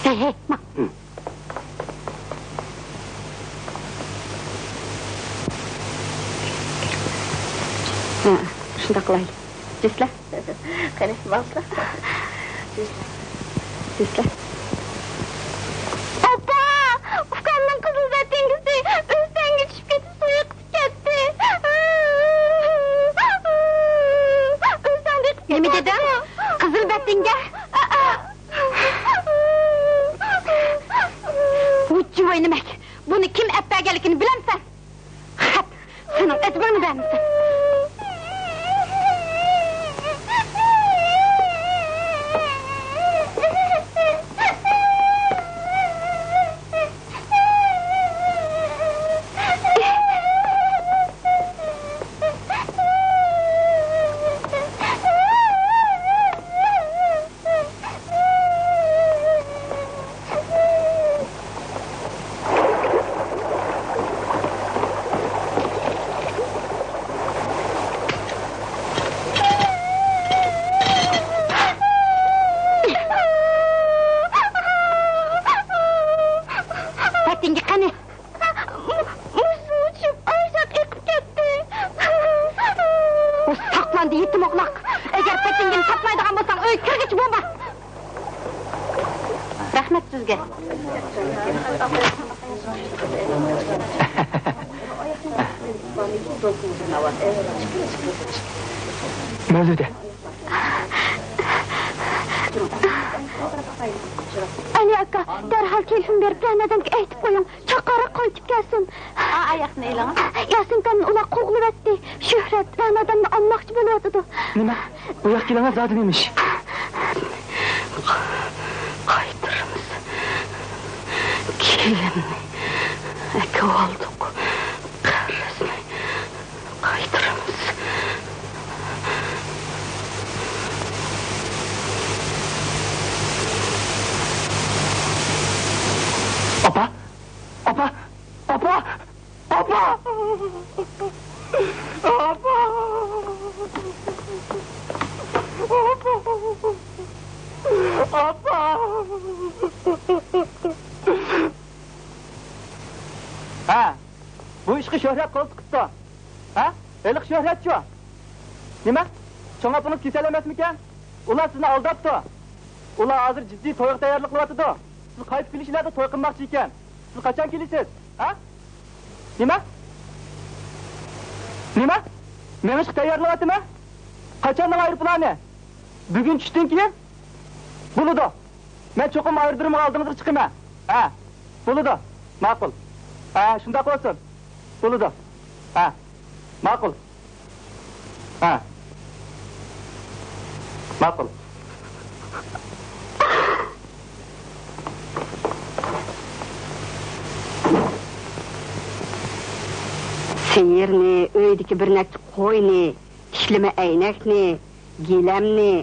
ھەي، ھەي، ما. ھە، شۇنداق قىلايلى. جۈسلە. قېنى، ماڭسىلا. جۈس. جۈسلە. ئاپا! ئۇكامنىڭ قىزىل بەتىنگىسى ئۆستەڭگە چۈشۈپ كېتىپ سۇيۇقىدە كەتتى. ئۆستەڭدە ئېقىپ كېتىۋاتىدۇ. نېمە دېدىڭ؟ قىزىل بەتىنگە؟ ۋۇ جۇۋاينىمەك! بۇنى كىم ئەپ بەرگەنلىكىنى بىلەمسەن؟ خەپ! سېنىڭ ئەدىپىڭنى بەرمىسەم! پەتىڭگە قېنى؟ مۇشۇ چۈشۈپ ئاشۇنداق ئېقىپ كەتتى. ساقلاندى يېتىم ئوغلاق. ئەگەر پەتىڭگىنى تاپمايدىغان بولساڭ ئۆيگە كىرگۈچە بولما. رەھمەت سىزگە. مەزىدە. ئەلى ئاكا، دەرھال تېلېفون بېرىپ رەنادەمگە ئېيتىپ قويۇڭ، چاققانراق قايتىپ كەلسۇن. ئا، ئاياقنى ئېلىڭ. ياسىن ئاكامنى ئۇلار قوغلىۋەتتى. شۆھرەت رەنادەمنى ئالماقچى بولۇۋاتىدۇ. نېمە؟ بۇ ياققا كېلىڭە، زادى نېمە ئىش؟ قايتۇرىمىز. كېلىننى ئەكىۋالدۇق. قەرزنى قايتۇرىمىز. ئاپا! ئاپا! ئاپا! ئاپا! ئاپا! ئاپا! ئاپا! ھە، بۇ ئىشقا شۆھرەت قول تىقىپتۇ. ھە؟ ھېلىقى شۆھرەتچۇ؟ نېمە؟ چوڭ ئاپىڭىز كېسەل ئەمەسمىكەن؟ ئۇلار سىزنى ئالداپتۇ. ئۇلار ھازىر جىددىي تويغا تەييارلىق قىلىۋاتىدۇ. سىز قايتىپ كېلىشىڭلاردا توي قىلماقچى ئىكەن. سىز قاچان كېلىسىز؟ ھە؟ نېمە؟ نېمە؟ مېڭىشقا تەييارلىنىۋاتىمەن؟ قاچاننىڭ ئايروپىلانى؟ بۈگۈن چۈشتىن كېيىن؟ بولىدۇ. مەن چوقۇم ئايرودرومغا ئالدىڭىزغا چىقىمەن. ھە، بولىدۇ. ماقۇل. ھە، شۇنداق بولسۇن. بولىدۇ. ھە، ماقۇل. ھە، ماقۇل. سىيىرنى، ئۆيدىكى بىر نەچچە قوينى، ئىشلىمە ئەينەكنى، گىلەمنى،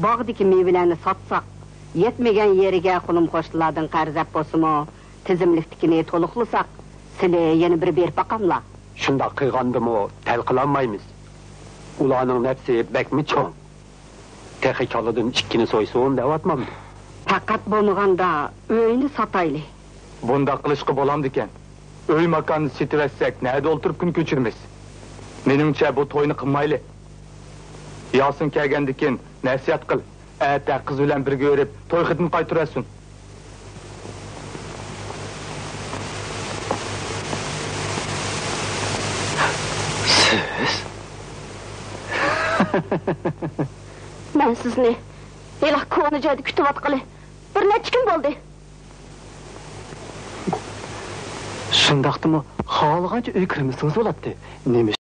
باغدىكى مېۋىلەرنى ساتساق، يەتمىگەن يېرىگە قولۇم-قوشنىلاردىن قەرز ئەپ بولسىمۇ، تىزىملىكتىكىنى تولۇقلىساق، سىلى يەنە بىر بېرىپ باقاملا. شۇنداق قىلغاندىمۇ تەل قىلالمايمىز. ئۇلارنىڭ نەپسى بەكمۇ چوڭ. تېخى كالىدىن ئىككىنى سويسۇن دەۋاتمامدۇ؟ پەقەت بولمىغاندا ئۆينى ساتايلى. بۇنداق قىلىشقا بولامدىكەن؟ ئۆي-ماكاننى سېتىۋەتسەك، نەدە ئولتۇرۇپ كۈن كۆچۈرىمىز؟ مېنىڭچە، بۇ توينى قىلمايلى. ياسىن كەلگەندىكىن نەسىھەت قىل، ئەتە قىز بىلەن بىرگە بېرىپ توي خېتىنى قايتۇرۇۋەتسۇن. سىز؟ مەن سىزنى ھېلىقى كونا جايدا كۈتۈۋاتقىلى بىر نەچچە كۈن بولدى. شۇنداقتىمۇ خالىغانچە ئۆيگە كىرمىسىڭىز بولاتتى. نېمە